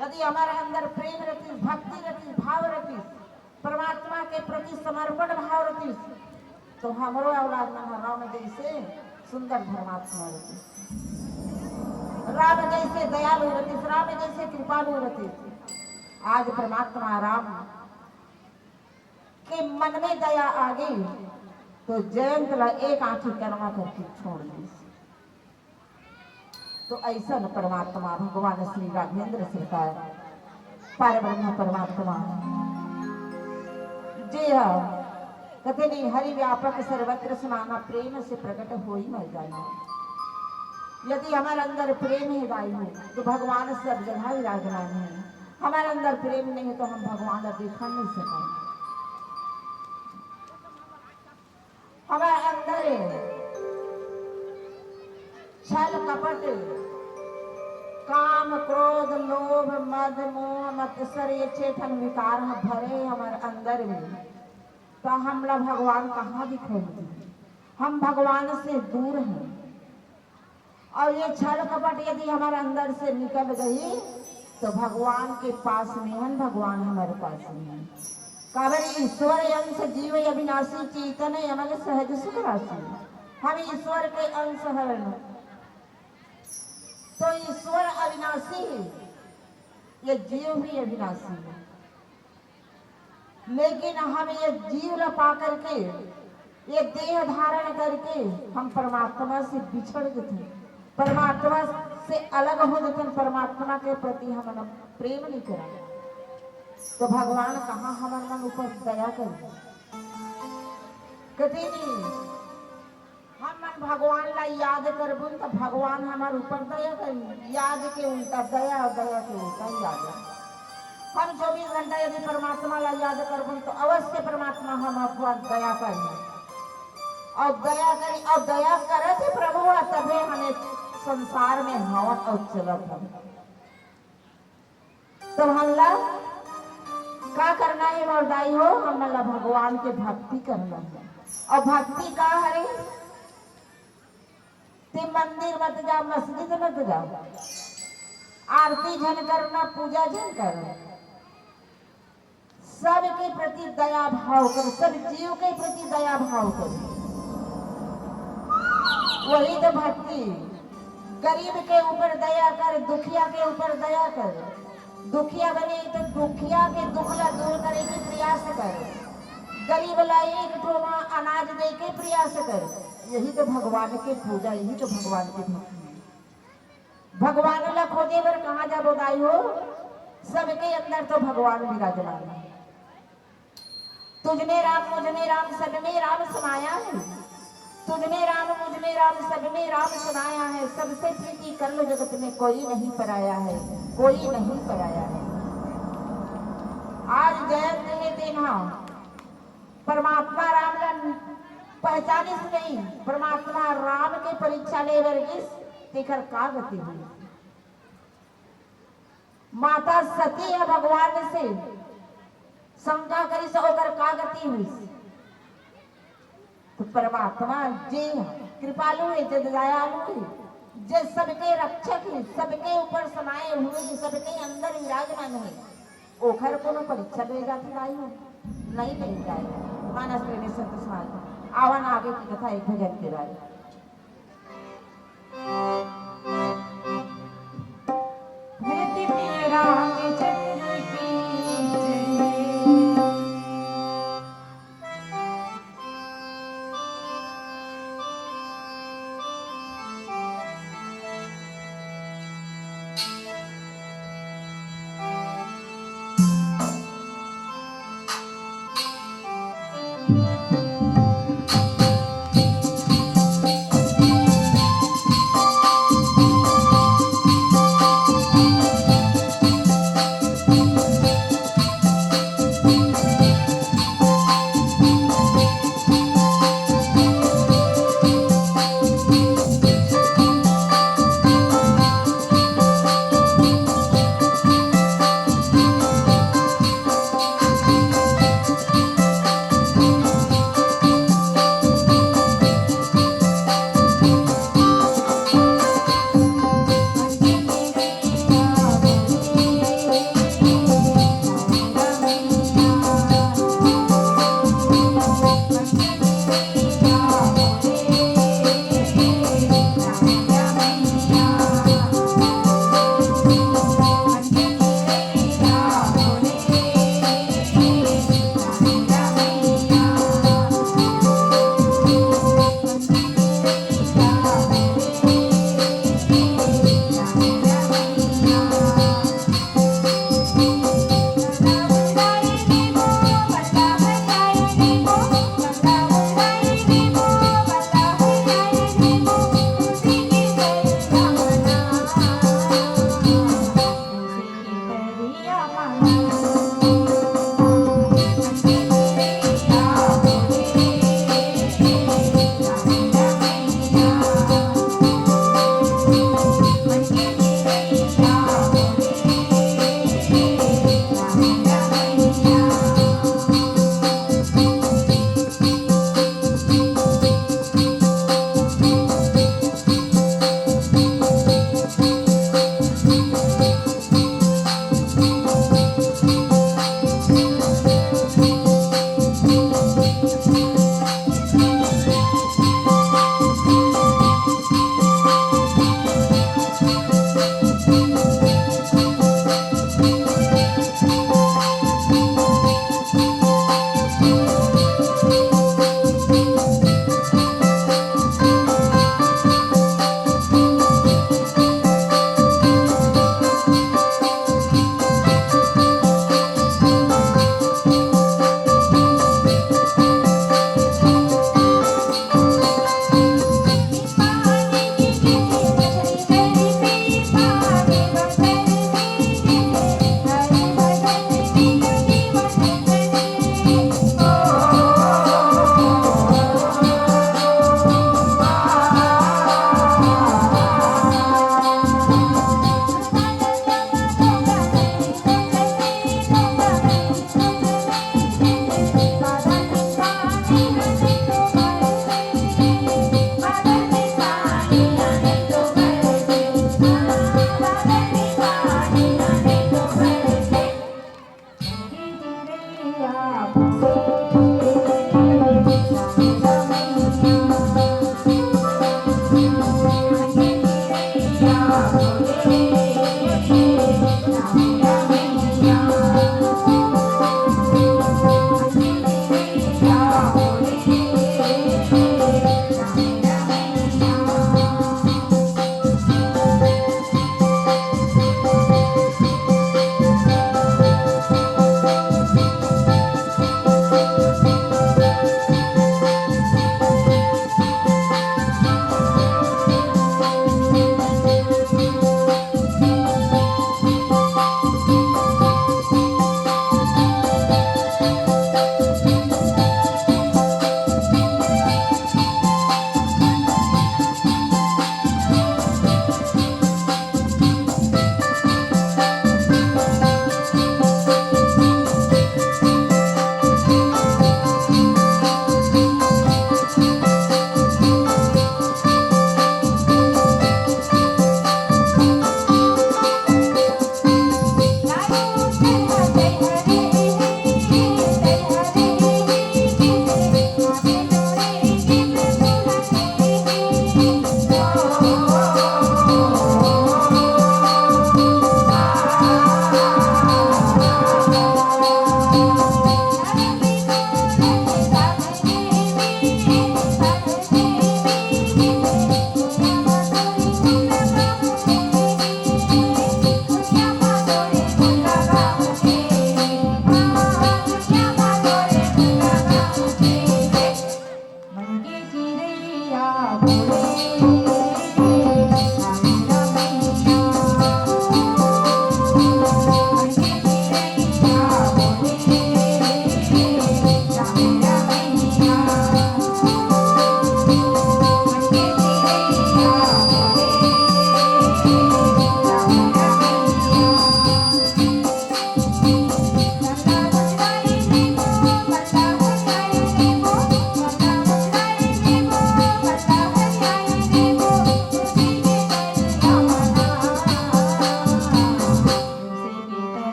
यदि हमर अंदर प्रेम रहती, भक्ति रहती, भाव रहती, परमात्मा के प्रति समर्पण भाव रहती, तो हमरो औलाद मन ह राम जैसे सुंदर धर्मात्मा रहती, राम जैसे दयालु रहती, राम जैसे कृपालु रहती। आज परमात्मा राम के मन में दया आ गई, तो जयंत ला एक आंखी करमा करके छोड़ दी। तो ऐसन परमात्मा भगवान श्री राघवेंद्र सरकार, पर ब्रह्म परमात्मा, जे ह कथे नहीं, हरि व्यापक सर्वत्र समाना, प्रेम से प्रकट होई मर जाना। यदि हमर अंदर प्रेम हे दाई हो, तो भगवान सब जगह विराजमान है। हमर अंदर प्रेम नहीं है, तो हम भगवान ला देखा नहीं सकन। हमर अंदर छल कपट, काम क्रोध लोभ मद मोह मत्सर, ये छे ठन विकार ह भरे हमर अंदर में, त हमला भगवान कहाँ दिखाई दी? हम भगवान से दूर हैं। और ये छल कपट यदि हमर अंदर से निकल गई, तो भगवान के पास में हन, भगवान हमारे पास में हन। काबर ईश्वर अंश जीव अविनाशी, चेतन अमल सहज सुख राशि। हम ईश्वर के अंश हरन, तो ईश्वर अविनाशी है, ये जीव भी अविनाशी है। लेकिन हम ये जीव ला पा करके, ये देह धारण करके हम परमात्मा से बिछड़ जथन, परमात्मा से अलग हो जथन, परमात्मा के प्रति हमन प्रेम नहीं करन, तो भगवान कहाँ हमन मन ऊपर दया करी? कभी नहीं। हमन भगवान ला याद करबुन त भगवान हमर ऊपर दया करही। याद के उल्टा दया, और दया के उल्टा याद। हम चौबीस घंटा यदि परमात्मा ला याद करबुन त अवश्य परमात्मा हम ऊपर दया करही। और दया करी, और दया करत ही प्रभु ह, तभे हम ए संसार में हवन और चलत हन। तो हमला का करना है मोर दाई हो? हमला भगवान के भक्ति करना है। और भक्ति का हरे? ते मंदिर मत जा, मस्जिद मत जा, आरती झन करना, पूजा झन करना, सबके प्रति दया भाव कर, सब जीव के प्रति दया भाव कर। वही तो भक्ति। गरीब के ऊपर दया कर, दुखिया के ऊपर दया कर। दुखिया बने तो दुखिया के दुख ला दूर करे के प्रयास कर। गरीब ला एक ठो मा अनाज दे के प्रयास कर। यही तो भगवान के पूजा, यही तो भगवान के भक्ति है। भगवान ला खोजे बर कहाँ जाबो दाई हो? सबके अंदर तो भगवान विराजमान है। तुझ में राम, मुझ में राम, सब में राम समाया है। तुझ में राम, मुझ में राम, सब में राम समाया है। सबसे प्रीति कर लो जगत में, कोई नहीं पराया है, कोई नहीं पराया है। आज जयंत हे तेन हा परमात्मा राम ला पहचानिस नहीं, परमात्मा राम के परीक्षा ले बर गिस, तेकर का गति हुई? माता सती ह भगवान से शंका करिस, ओकर का गति हुई? तो परमात्मा जे ह कृपालु है, जे दयालु है, जे सबके रक्षक है, सबके ऊपर समाये हुए, जे सबके अंदर विराजमान है, ओखर कोनो परीक्षा ले जाथे दाई हो? नहीं ले जाए। मानस प्रेमी संतोष मार्ग। आवन आगे की कथा एक भजन के बाद। प्रीति प्रिय रामचंद्र की जय।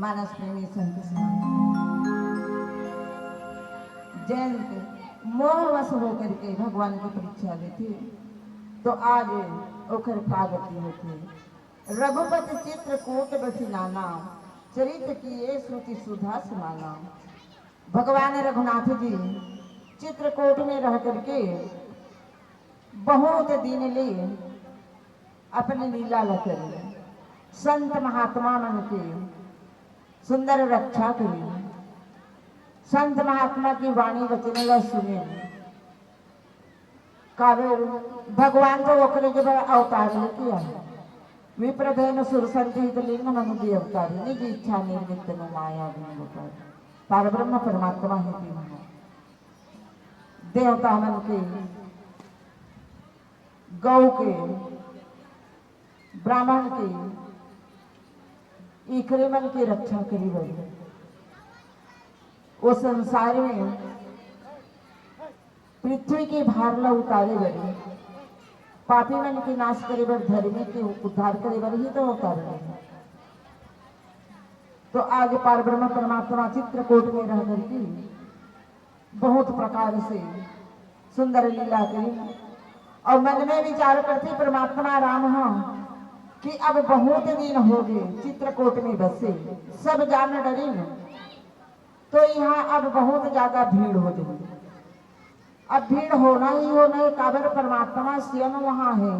मानस प्रेमी संत समाज जयंत मोहवश होकर के भगवान की परीक्षा लेथे, तो आज ओकर का गति होथे। रघुपति चित्रकूट बसि नाना, चरित किए श्रुति सुधा समाना। भगवान रघुनाथ जी चित्रकूट में रह करके बहुत दिन ले अपने लीला ल करिन। संत महात्मा मन के सुंदर रक्षा करिन। संत महात्मा की वाणी वचन ल सुनिन। काबर भगवान तो ओकरे के बर अवतार लेके आए। विप्रधेन सुरसंत हित लीन मनु जी अवतारी, निज इच्छा निर्मित तनु माया गुण गोपाल। पारब्रह्म परमात्मा हे तीन। देवता मन के, गौ के, ब्राह्मण के, इखरे मन के रक्षा करे बर, वो संसार में पृथ्वी के भार ला उतारे बर, पापी मन के नाश करे बर, धर्मी के उद्धार करे बर ही तो अवतार हे। तो आज पारब्रह्म परमात्मा चित्रकूट में रह करके बहुत प्रकार से सुंदर लीला करी। और मन में विचार करते परमात्मा राम ह कि अब बहुत दिन हो गए चित्रकूट में बसे, सब जान डरिन, तो यहाँ अब बहुत ज्यादा भीड़ हो जाए। अब भीड़ होना ही होना है, काबर परमात्मा स्वयं वहाँ है,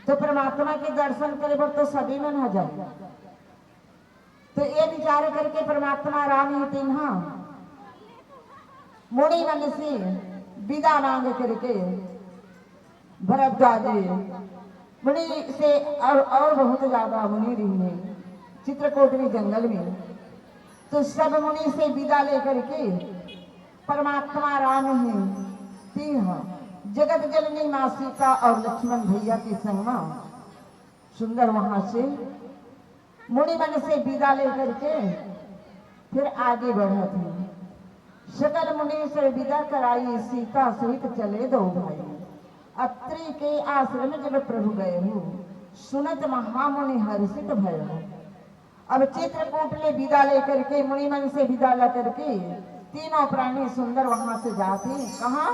तो परमात्मा के दर्शन करे बर तो सभी मन ह जाए। तो ये विचार करके परमात्मा राम ही तीन ह मुनि मन से विदा मांग करके भरद्वाज मुनि से और, और बहुत ज्यादा मुनि रहिन चित्रकूट में जंगल में, तो सब मुनि से विदा लेकर के परमात्मा राम ही तीन ह जगत जननी माँ सीता और लक्ष्मण भैया के संग में सुंदर वहां से मुनि मन से विदा लेकर के फिर आगे बढ़त हे। सकल मुनि से विदा कराई, सीता सहित चले दो भाई। अत्रि के आश्रम जब प्रभु गए हो, सुनत महामुनि हर्षित भय हो। अब चित्रकूट ले विदा लेकर के, मुनि मन से विदा लेकर के तीनों प्राणी सुंदर वहां से जाते हैं। कहाँ?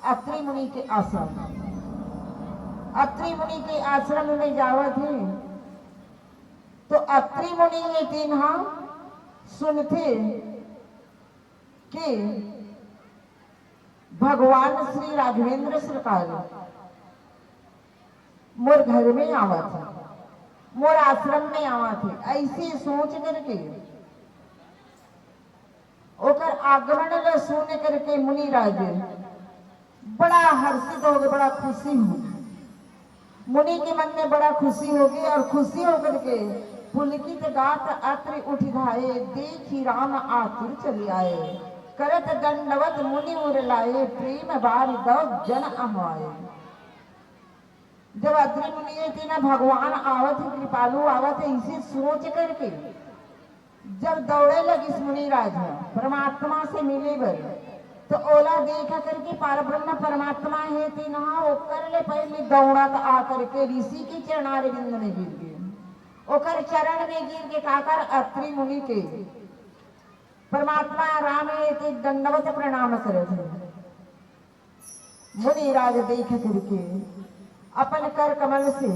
अत्रि मुनि के आश्रम। अत्रि मुनि के आश्रम में जावत हे, तो अत्रि मुनि ये तीन ह सुनथे कि भगवान श्री राघवेंद्र सरकार मोर घर में आवत हे, मोर आश्रम में आवत हे, ऐसी सोच करके ओकर आगमन ल सुन करके मुनिराज बड़ा हर्षित हो गए, बड़ा खुशी हो गए। मुनि के मन में बड़ा खुशी हो गई और खुशी होकर के पुलकित गात अत्रि उठि धाए, देखि राम आतुर चलि आए। करत दंडवत मुनि उर लाए, प्रेम बारि दव जन अहवाए। जब अत्रि मुनि ये तीन भगवान आवत हे, कृपालु आवत हे, इसे सोच करके जब दौड़े लगिस मुनिराज ह परमात्मा से मिले बर, तो ओला देख करके पारब्रह्म परमात्मा हे तीन ह ओकर ले पहले दौड़त आ करके ऋषि के चरणारविंद में गिर गे। ओकर चरण में गिर के काकर अत्रि मुनि के परमात्मा राम हे ते दंडवत प्रणाम करत हे। मुनिराज देख करके अपन कर कमल से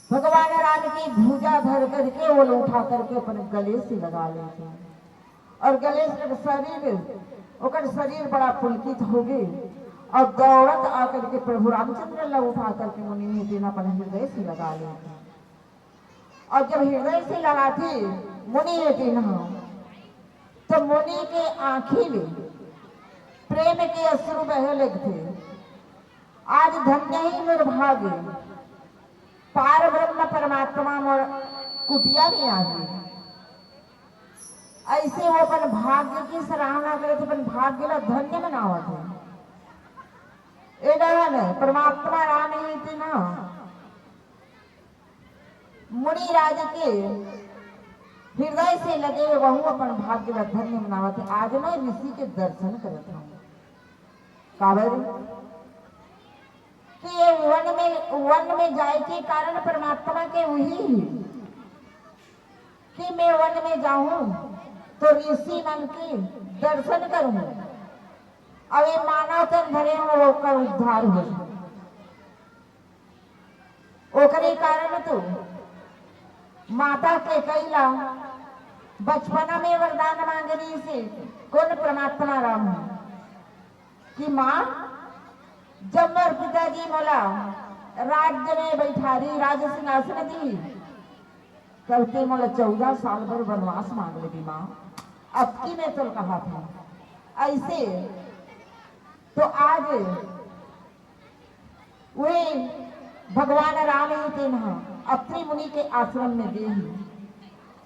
भगवान राम की भुजा धर करके ओला उठा करके अपन गले से लगा लेथे और गले से शरीर, ओकर शरीर बड़ा पुलकित हो गए और दौड़त आकर के प्रभु रामचंद्र ला उठा करके मुनि हे तीन अपन हृदय से लगा लेथे। और जब हृदय से लगाथे मुनि हे तीन ह, तो मुनि के आँखी ले प्रेम के अश्रु बहे लगथे। आज धन्य ही मोर भाग्य, पार ब्रह्म परमात्मा मोर कुटिया में आगे। ऐसे वो अपन भाग्य की सराहना करे थे, अपन भाग्य ला धन्य मनावत हे। ए डहन परमात्मा राम ही थे ना, मुनिराज के हृदय से लगे हुए वहू अपन भाग्य ला धन्य मनावत हे। आज मैं ऋषि के दर्शन करत हूँ। काबर कि ये वन में, वन में जाए के कारण परमात्मा के वही ही कि मैं वन में जाहूं तो ऋषि मन के दर्शन करूं, अउ ये मानव तन धरे हंव ओकर उद्धार होही। ओकरे कारण तो माता कैकेयी ला बचपना में वरदान मांगे रहिसे, कोन? परमात्मा राम ह कि माँ, जब मोर पिताजी मोला राज्य में बैठारी, राज सिंहासन दी, तब ते मोला चौदह साल बर वनवास मांग लेबे माँ, अतकी में तोल कहा था। ऐसे तो आज वे भगवान राम ही तेन ह अत्रि मुनि के आश्रम में गे ही,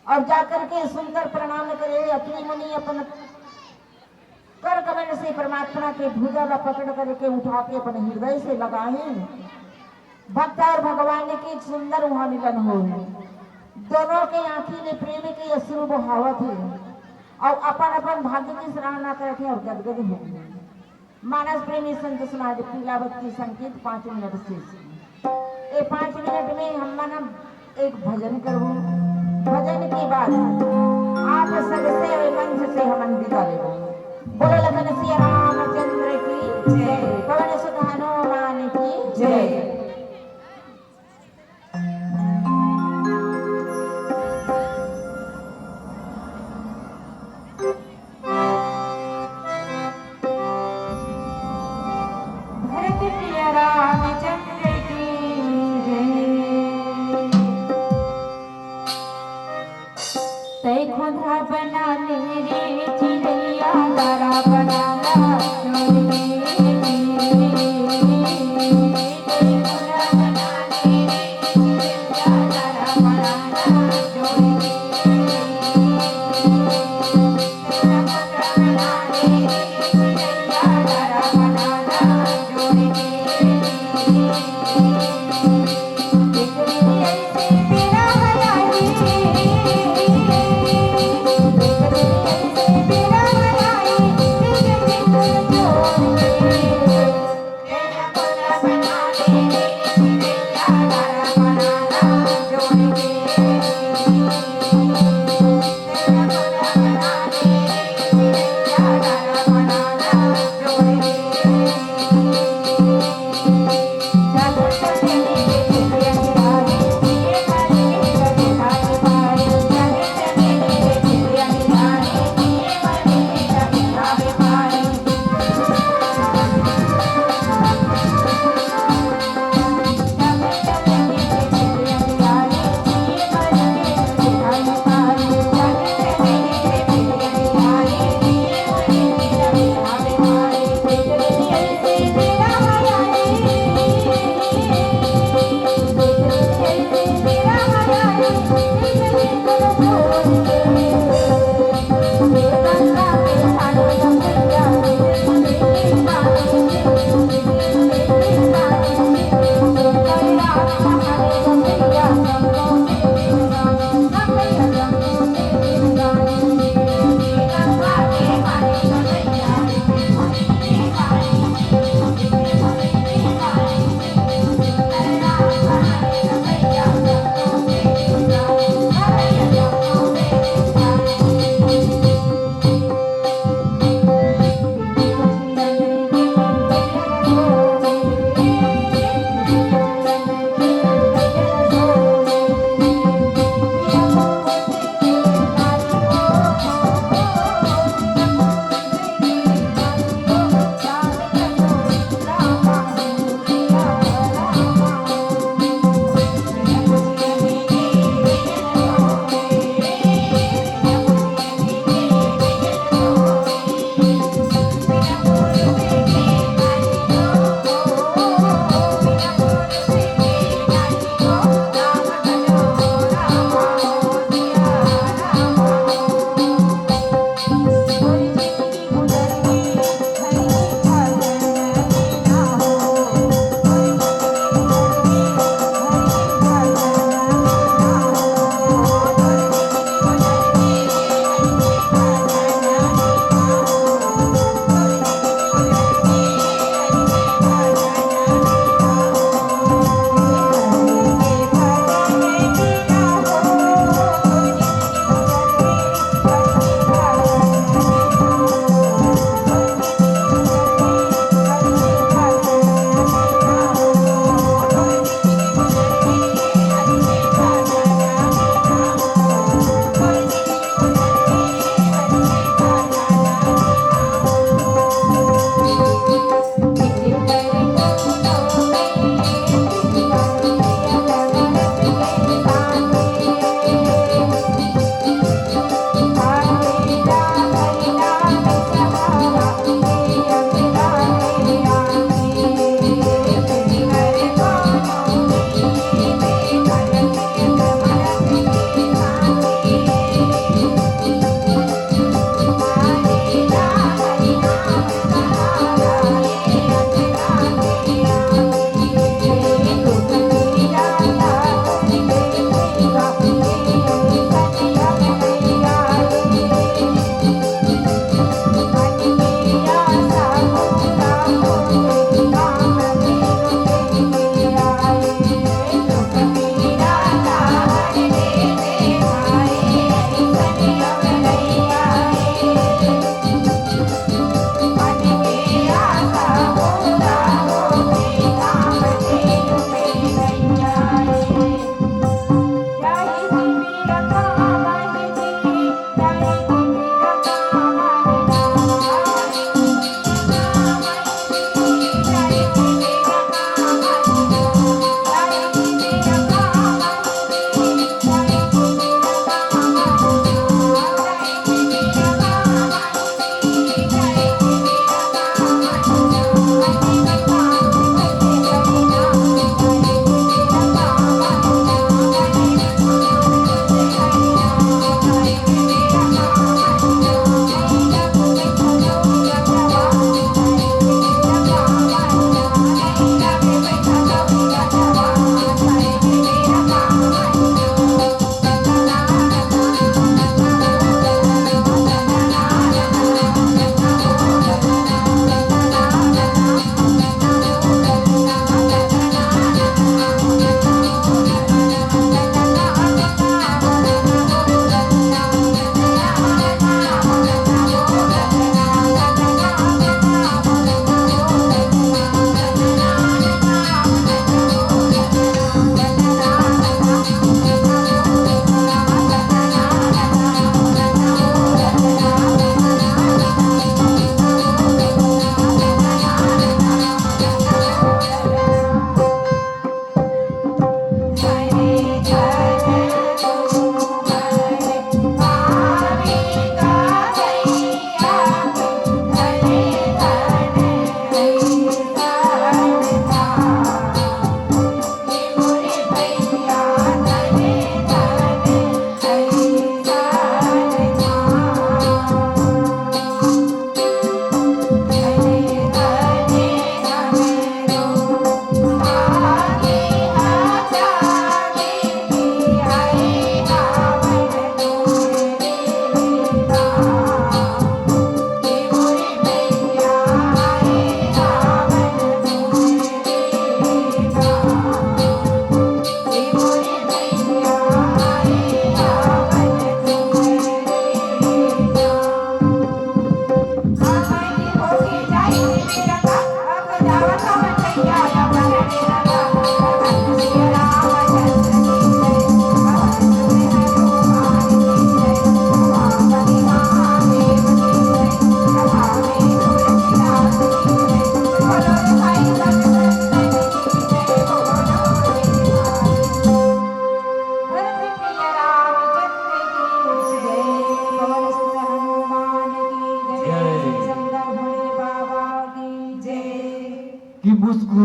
और जाकर के सुंदर प्रणाम करे। अत्रि मुनि अपन कर कमल से परमात्मा के भुजा ला पकड़ करके उठा के अपन हृदय से लगाए। भक्त और भगवान के सुंदर वहां मिलन होए। दोनों के आंखी में प्रेम के अश्रु बहावत हे और अपन अपन भाग्य की सराहना करत हे और गदगद हो गए। मानस प्रेमी संत समाज पीलावत की संगीत पाँच मिनट शेष। ए पाँच मिनट में हम मन हम एक भजन करबो। भजन के बाद आप सबसे ए मंच से हमन विदा लेबो। बोलो लखन सिया रामचंद्र की जय, पवन सुत हनुमान की जय। भरत प्रिय रामचंद्र की जय। तै खोंधा बना ले रे चिड़ैया, दारा बना ला चोरी के।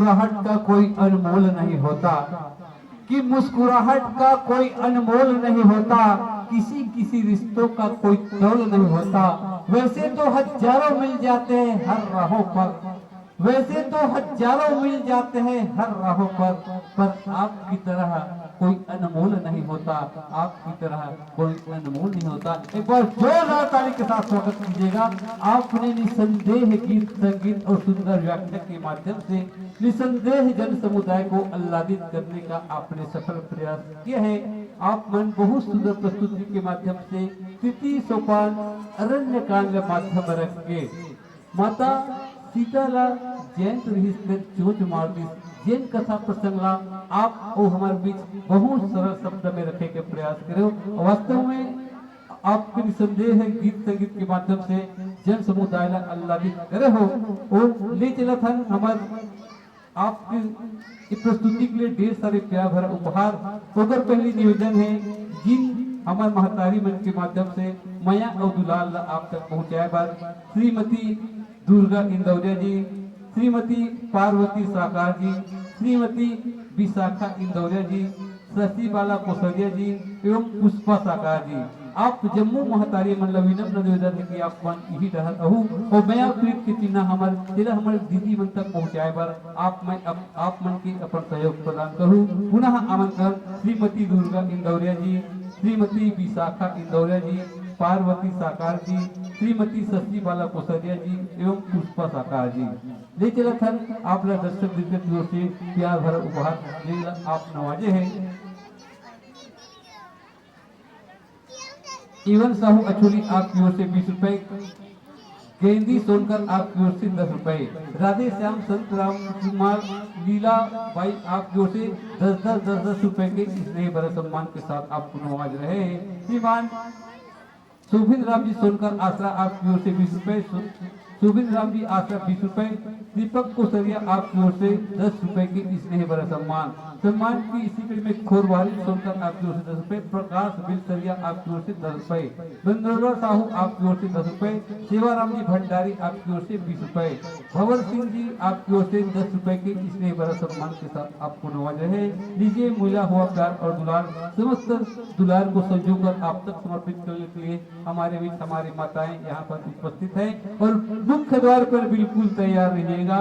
मुस्कुराहट का कोई अनमोल नहीं होता, कि मुस्कुराहट का कोई अनमोल नहीं होता, किसी किसी रिश्तों का कोई तोल नहीं होता। वैसे तो हजारों मिल जाते हैं हर राहों पर, वैसे तो हजारों मिल जाते हैं हर राहों पर, पर आपकी तरह कोई अनमोल नहीं होता, आपकी तरह कोई अनमोल नहीं होता। एक बार जोरदार ताली के साथ स्वागत कीजिएगा। आपने निसंदेह गीत संगीत और सुंदर व्याख्या के माध्यम से, निसंदेह जन समुदाय को आह्लादित करने का आपने सफल प्रयास किया है। आप मन बहुत सुंदर प्रस्तुति के माध्यम से स्थिति सोपान अरण्य कांड माध्यम रख के माता सीता ला जयंत रिहिस तेन चोंच मार दिस, जेन कथा प्रसंग ला आप अउ हमर बीच बहुत सरल शब्द में रखे के प्रयास करे हो। वास्तव में आपके निसंदेह गीत संगीत के माध्यम से जन समुदाय ला आह्लादित करे हो। ओ ले चलत हन हमर आपके ये प्रस्तुति के लिए ढेर सारे प्यार भरा उपहार। ओकर पहली निवेदन है, जिन हमर महतारी मन के माध्यम से मया और दुलार ला आप तक पहुंचाए बर श्रीमती दुर्गा इंदौरिया जी, श्रीमती पार्वती साकार जी, श्रीमती विशाखा इंदौरिया जी, शशि बाला कोसरिया जी एवं पुष्पा साकार जी, आप जम्मो महतारी मन ला विनम्र निवेदन है कि आप मन इही डहर रहू और मया प्रीत के चिन्ह हमर, तेला हमर दीदी मन तक पहुंचाए बर आप मन, आप, आप मन के अपन सहयोग प्रदान करू। पुनः आमंत्रण श्रीमती दुर्गा इंदौरिया जी, श्रीमती विशाखा इंदौरिया जी, पार्वती साकार जी, श्रीमती शशि बाला कोसरिया जी एवं पुष्पा साकार जी। ले चलत हन आप ला दर्शक दीदी की ओर से प्यार भरा उपहार, जेला आप नवाजे हैं। इवन साहू अछोली आपकी ओर से बीस रुपए, गेंदी सोनकर आपकी ओर से दस रुपए, राधे श्याम संत राम कुमार लीला बाई आपकी ओर से दस दस दस दस रुपए के स्नेह भरे सम्मान के साथ आपको नवाज रहे हैं। श्रीमान सुभिन राम जी सोनकर आसरा आपकी ओर से बीस रुपए, सु-, सुभिन राम जी आसरा बीस रुपए, दीपक कोसरिया आपकी ओर से दस रुपए के स्नेह भरा सम्मान। सम्मान की इसी कड़ी में खोरवारी सोनकर आपकी ओर से दस रुपए, प्रकाश बिलसरिया आपकी ओर से दस रुपए, नंदोदर साहू आपकी ओर से दस रुपए, सेवाराम जी भंडारी आपकी ओर से बीस रुपए, भंवर सिंह जी आपकी ओर से दस रुपए के स्नेह भरा सम्मान के साथ आपको नवाज रहे। लीजिए, मिला हुआ प्यार और दुलार, समस्त दुलार को संजो कर आप तक समर्पित करने के लिए हमारे बीच हमारी माताएं यहाँ पर उपस्थित हैं और मुख्य द्वार पर बिल्कुल तैयार रहिएगा।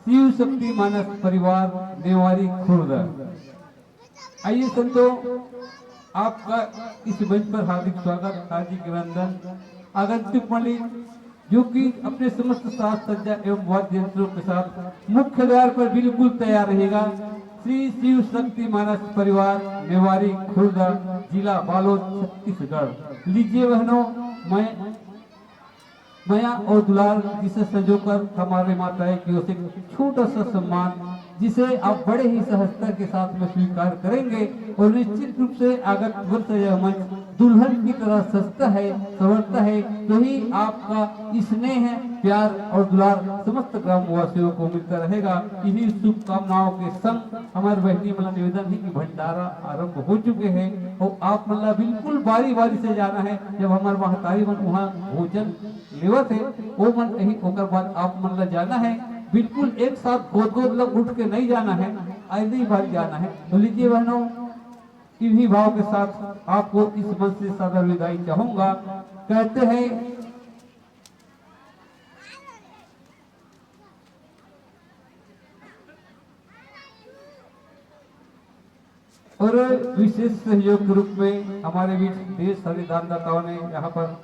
शिव शक्ति मानस परिवार नेवारी खुर्द। आइए संतों, आपका इस मंच पर हार्दिक स्वागत, हार्दिक अभिनंदन। आगंतुक मंडली जो कि अपने समस्त साज सज्जा एवं वाद्य यंत्रों के साथ मुख्य द्वार पर बिल्कुल तैयार रहेगा। श्री शिव शक्ति मानस परिवार नेवारी खुर्दा, जिला बालोद, छत्तीसगढ़। लीजिए बहनों, मैं मया और दुलार जिसे संजोकर हमारे माताएं की ओर से छोटा सा सम्मान, जिसे आप बड़े ही सहजता के साथ में स्वीकार करेंगे और निश्चित रूप से आगत वर्ष यह मंच दुल्हन की तरह सजता है, संवरता है, तो ही आपका स्नेह, प्यार और दुलार समस्त ग्रामवासियों को मिलता रहेगा। इन्हीं शुभकामनाओं के संग हमारे बहनी मन ला निवेदन है कि भंडारा आरंभ हो चुके हैं और आप मन ला बिल्कुल बारी बारी से जाना है। जब हमारे महतारी मन वहाँ भोजन लेवत है, वो मन कहीं, ओकर बाद आप मन ला जाना है। बिल्कुल एक साथ गोद गोद लग उठ के नहीं जाना है, ऐसे ही बारी जाना है। तो लीजिए बहनों, इन्हीं भाव के साथ आपको इस मंच से सादर विदाई चाहूंगा। कहते हैं और विशेष सहयोग के रूप में हमारे बीच ढेर सारे दानदाताओं ने यहाँ पर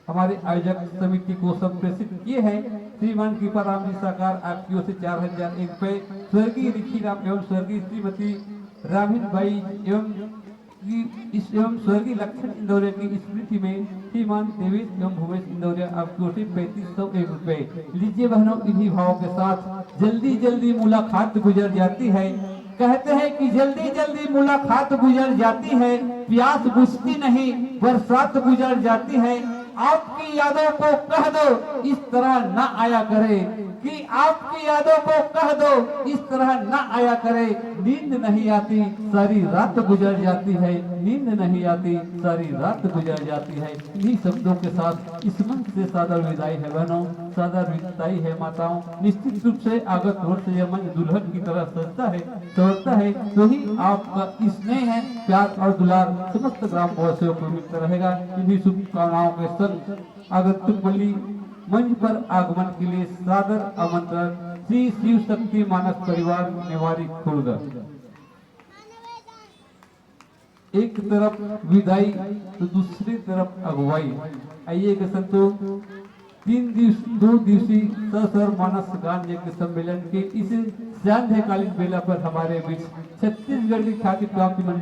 हमारे आयोजक समिति को संप्रेषित किए हैं। श्रीमान कृपाराम जी साकार आपकी ओर से चार हजार एक रुपए, स्वर्गीय रिखी राम एवं स्वर्गीय श्रीमती रामिन बाई एवं की इस एवं स्वर्गीय लक्षण इंदौरिया की स्मृति में श्रीमान देवेश एवं भूपेश इंदौरिया आपकी ओर से पैंतीस सौ एक रुपए। लीजिए बहनों, इन्हीं भाव के साथ जल्दी जल्दी मुलाकात गुजर जाती है। कहते हैं कि जल्दी जल्दी मुलाकात गुजर जाती है, प्यास बुझती नहीं, बरसात गुजर जाती है। आपकी यादों को कह दो इस तरह ना आया करे। कि आपकी यादों को कह दो, इस तरह न आया करे। नींद नहीं आती, सारी रात गुजर जाती है। नींद नहीं आती, सारी रात गुजर जाती है। इन्हीं शब्दों के साथ इस मंच से सादर विदाई है बहनों, सादर विदाई है माताओं। निश्चित रूप से अगस्त वर्ष यह मंच दुल्हन की तरह सजता है, संवरता है, तो ही आपका स्नेह, प्यार और दुलार समस्त ग्रामवासियों को मिलता रहेगा। इन्हीं शुभकामनाओं के संग आगंतुक बल्ली मंच पर आगमन के लिए सादर आमंत्रण, श्री शिव शक्ति मानस परिवार नेवारी खुर्द। एक तरफ विदाई तो दूसरी तरफ अगुवाई। आइए के संतो, तीन दिवस दो दिवसीय ससर मानस गान यज्ञ सम्मेलन के इस सांध्यकालीन बेला पर हमारे बीच छत्तीसगढ़ की ख्याति प्राप्त मंजू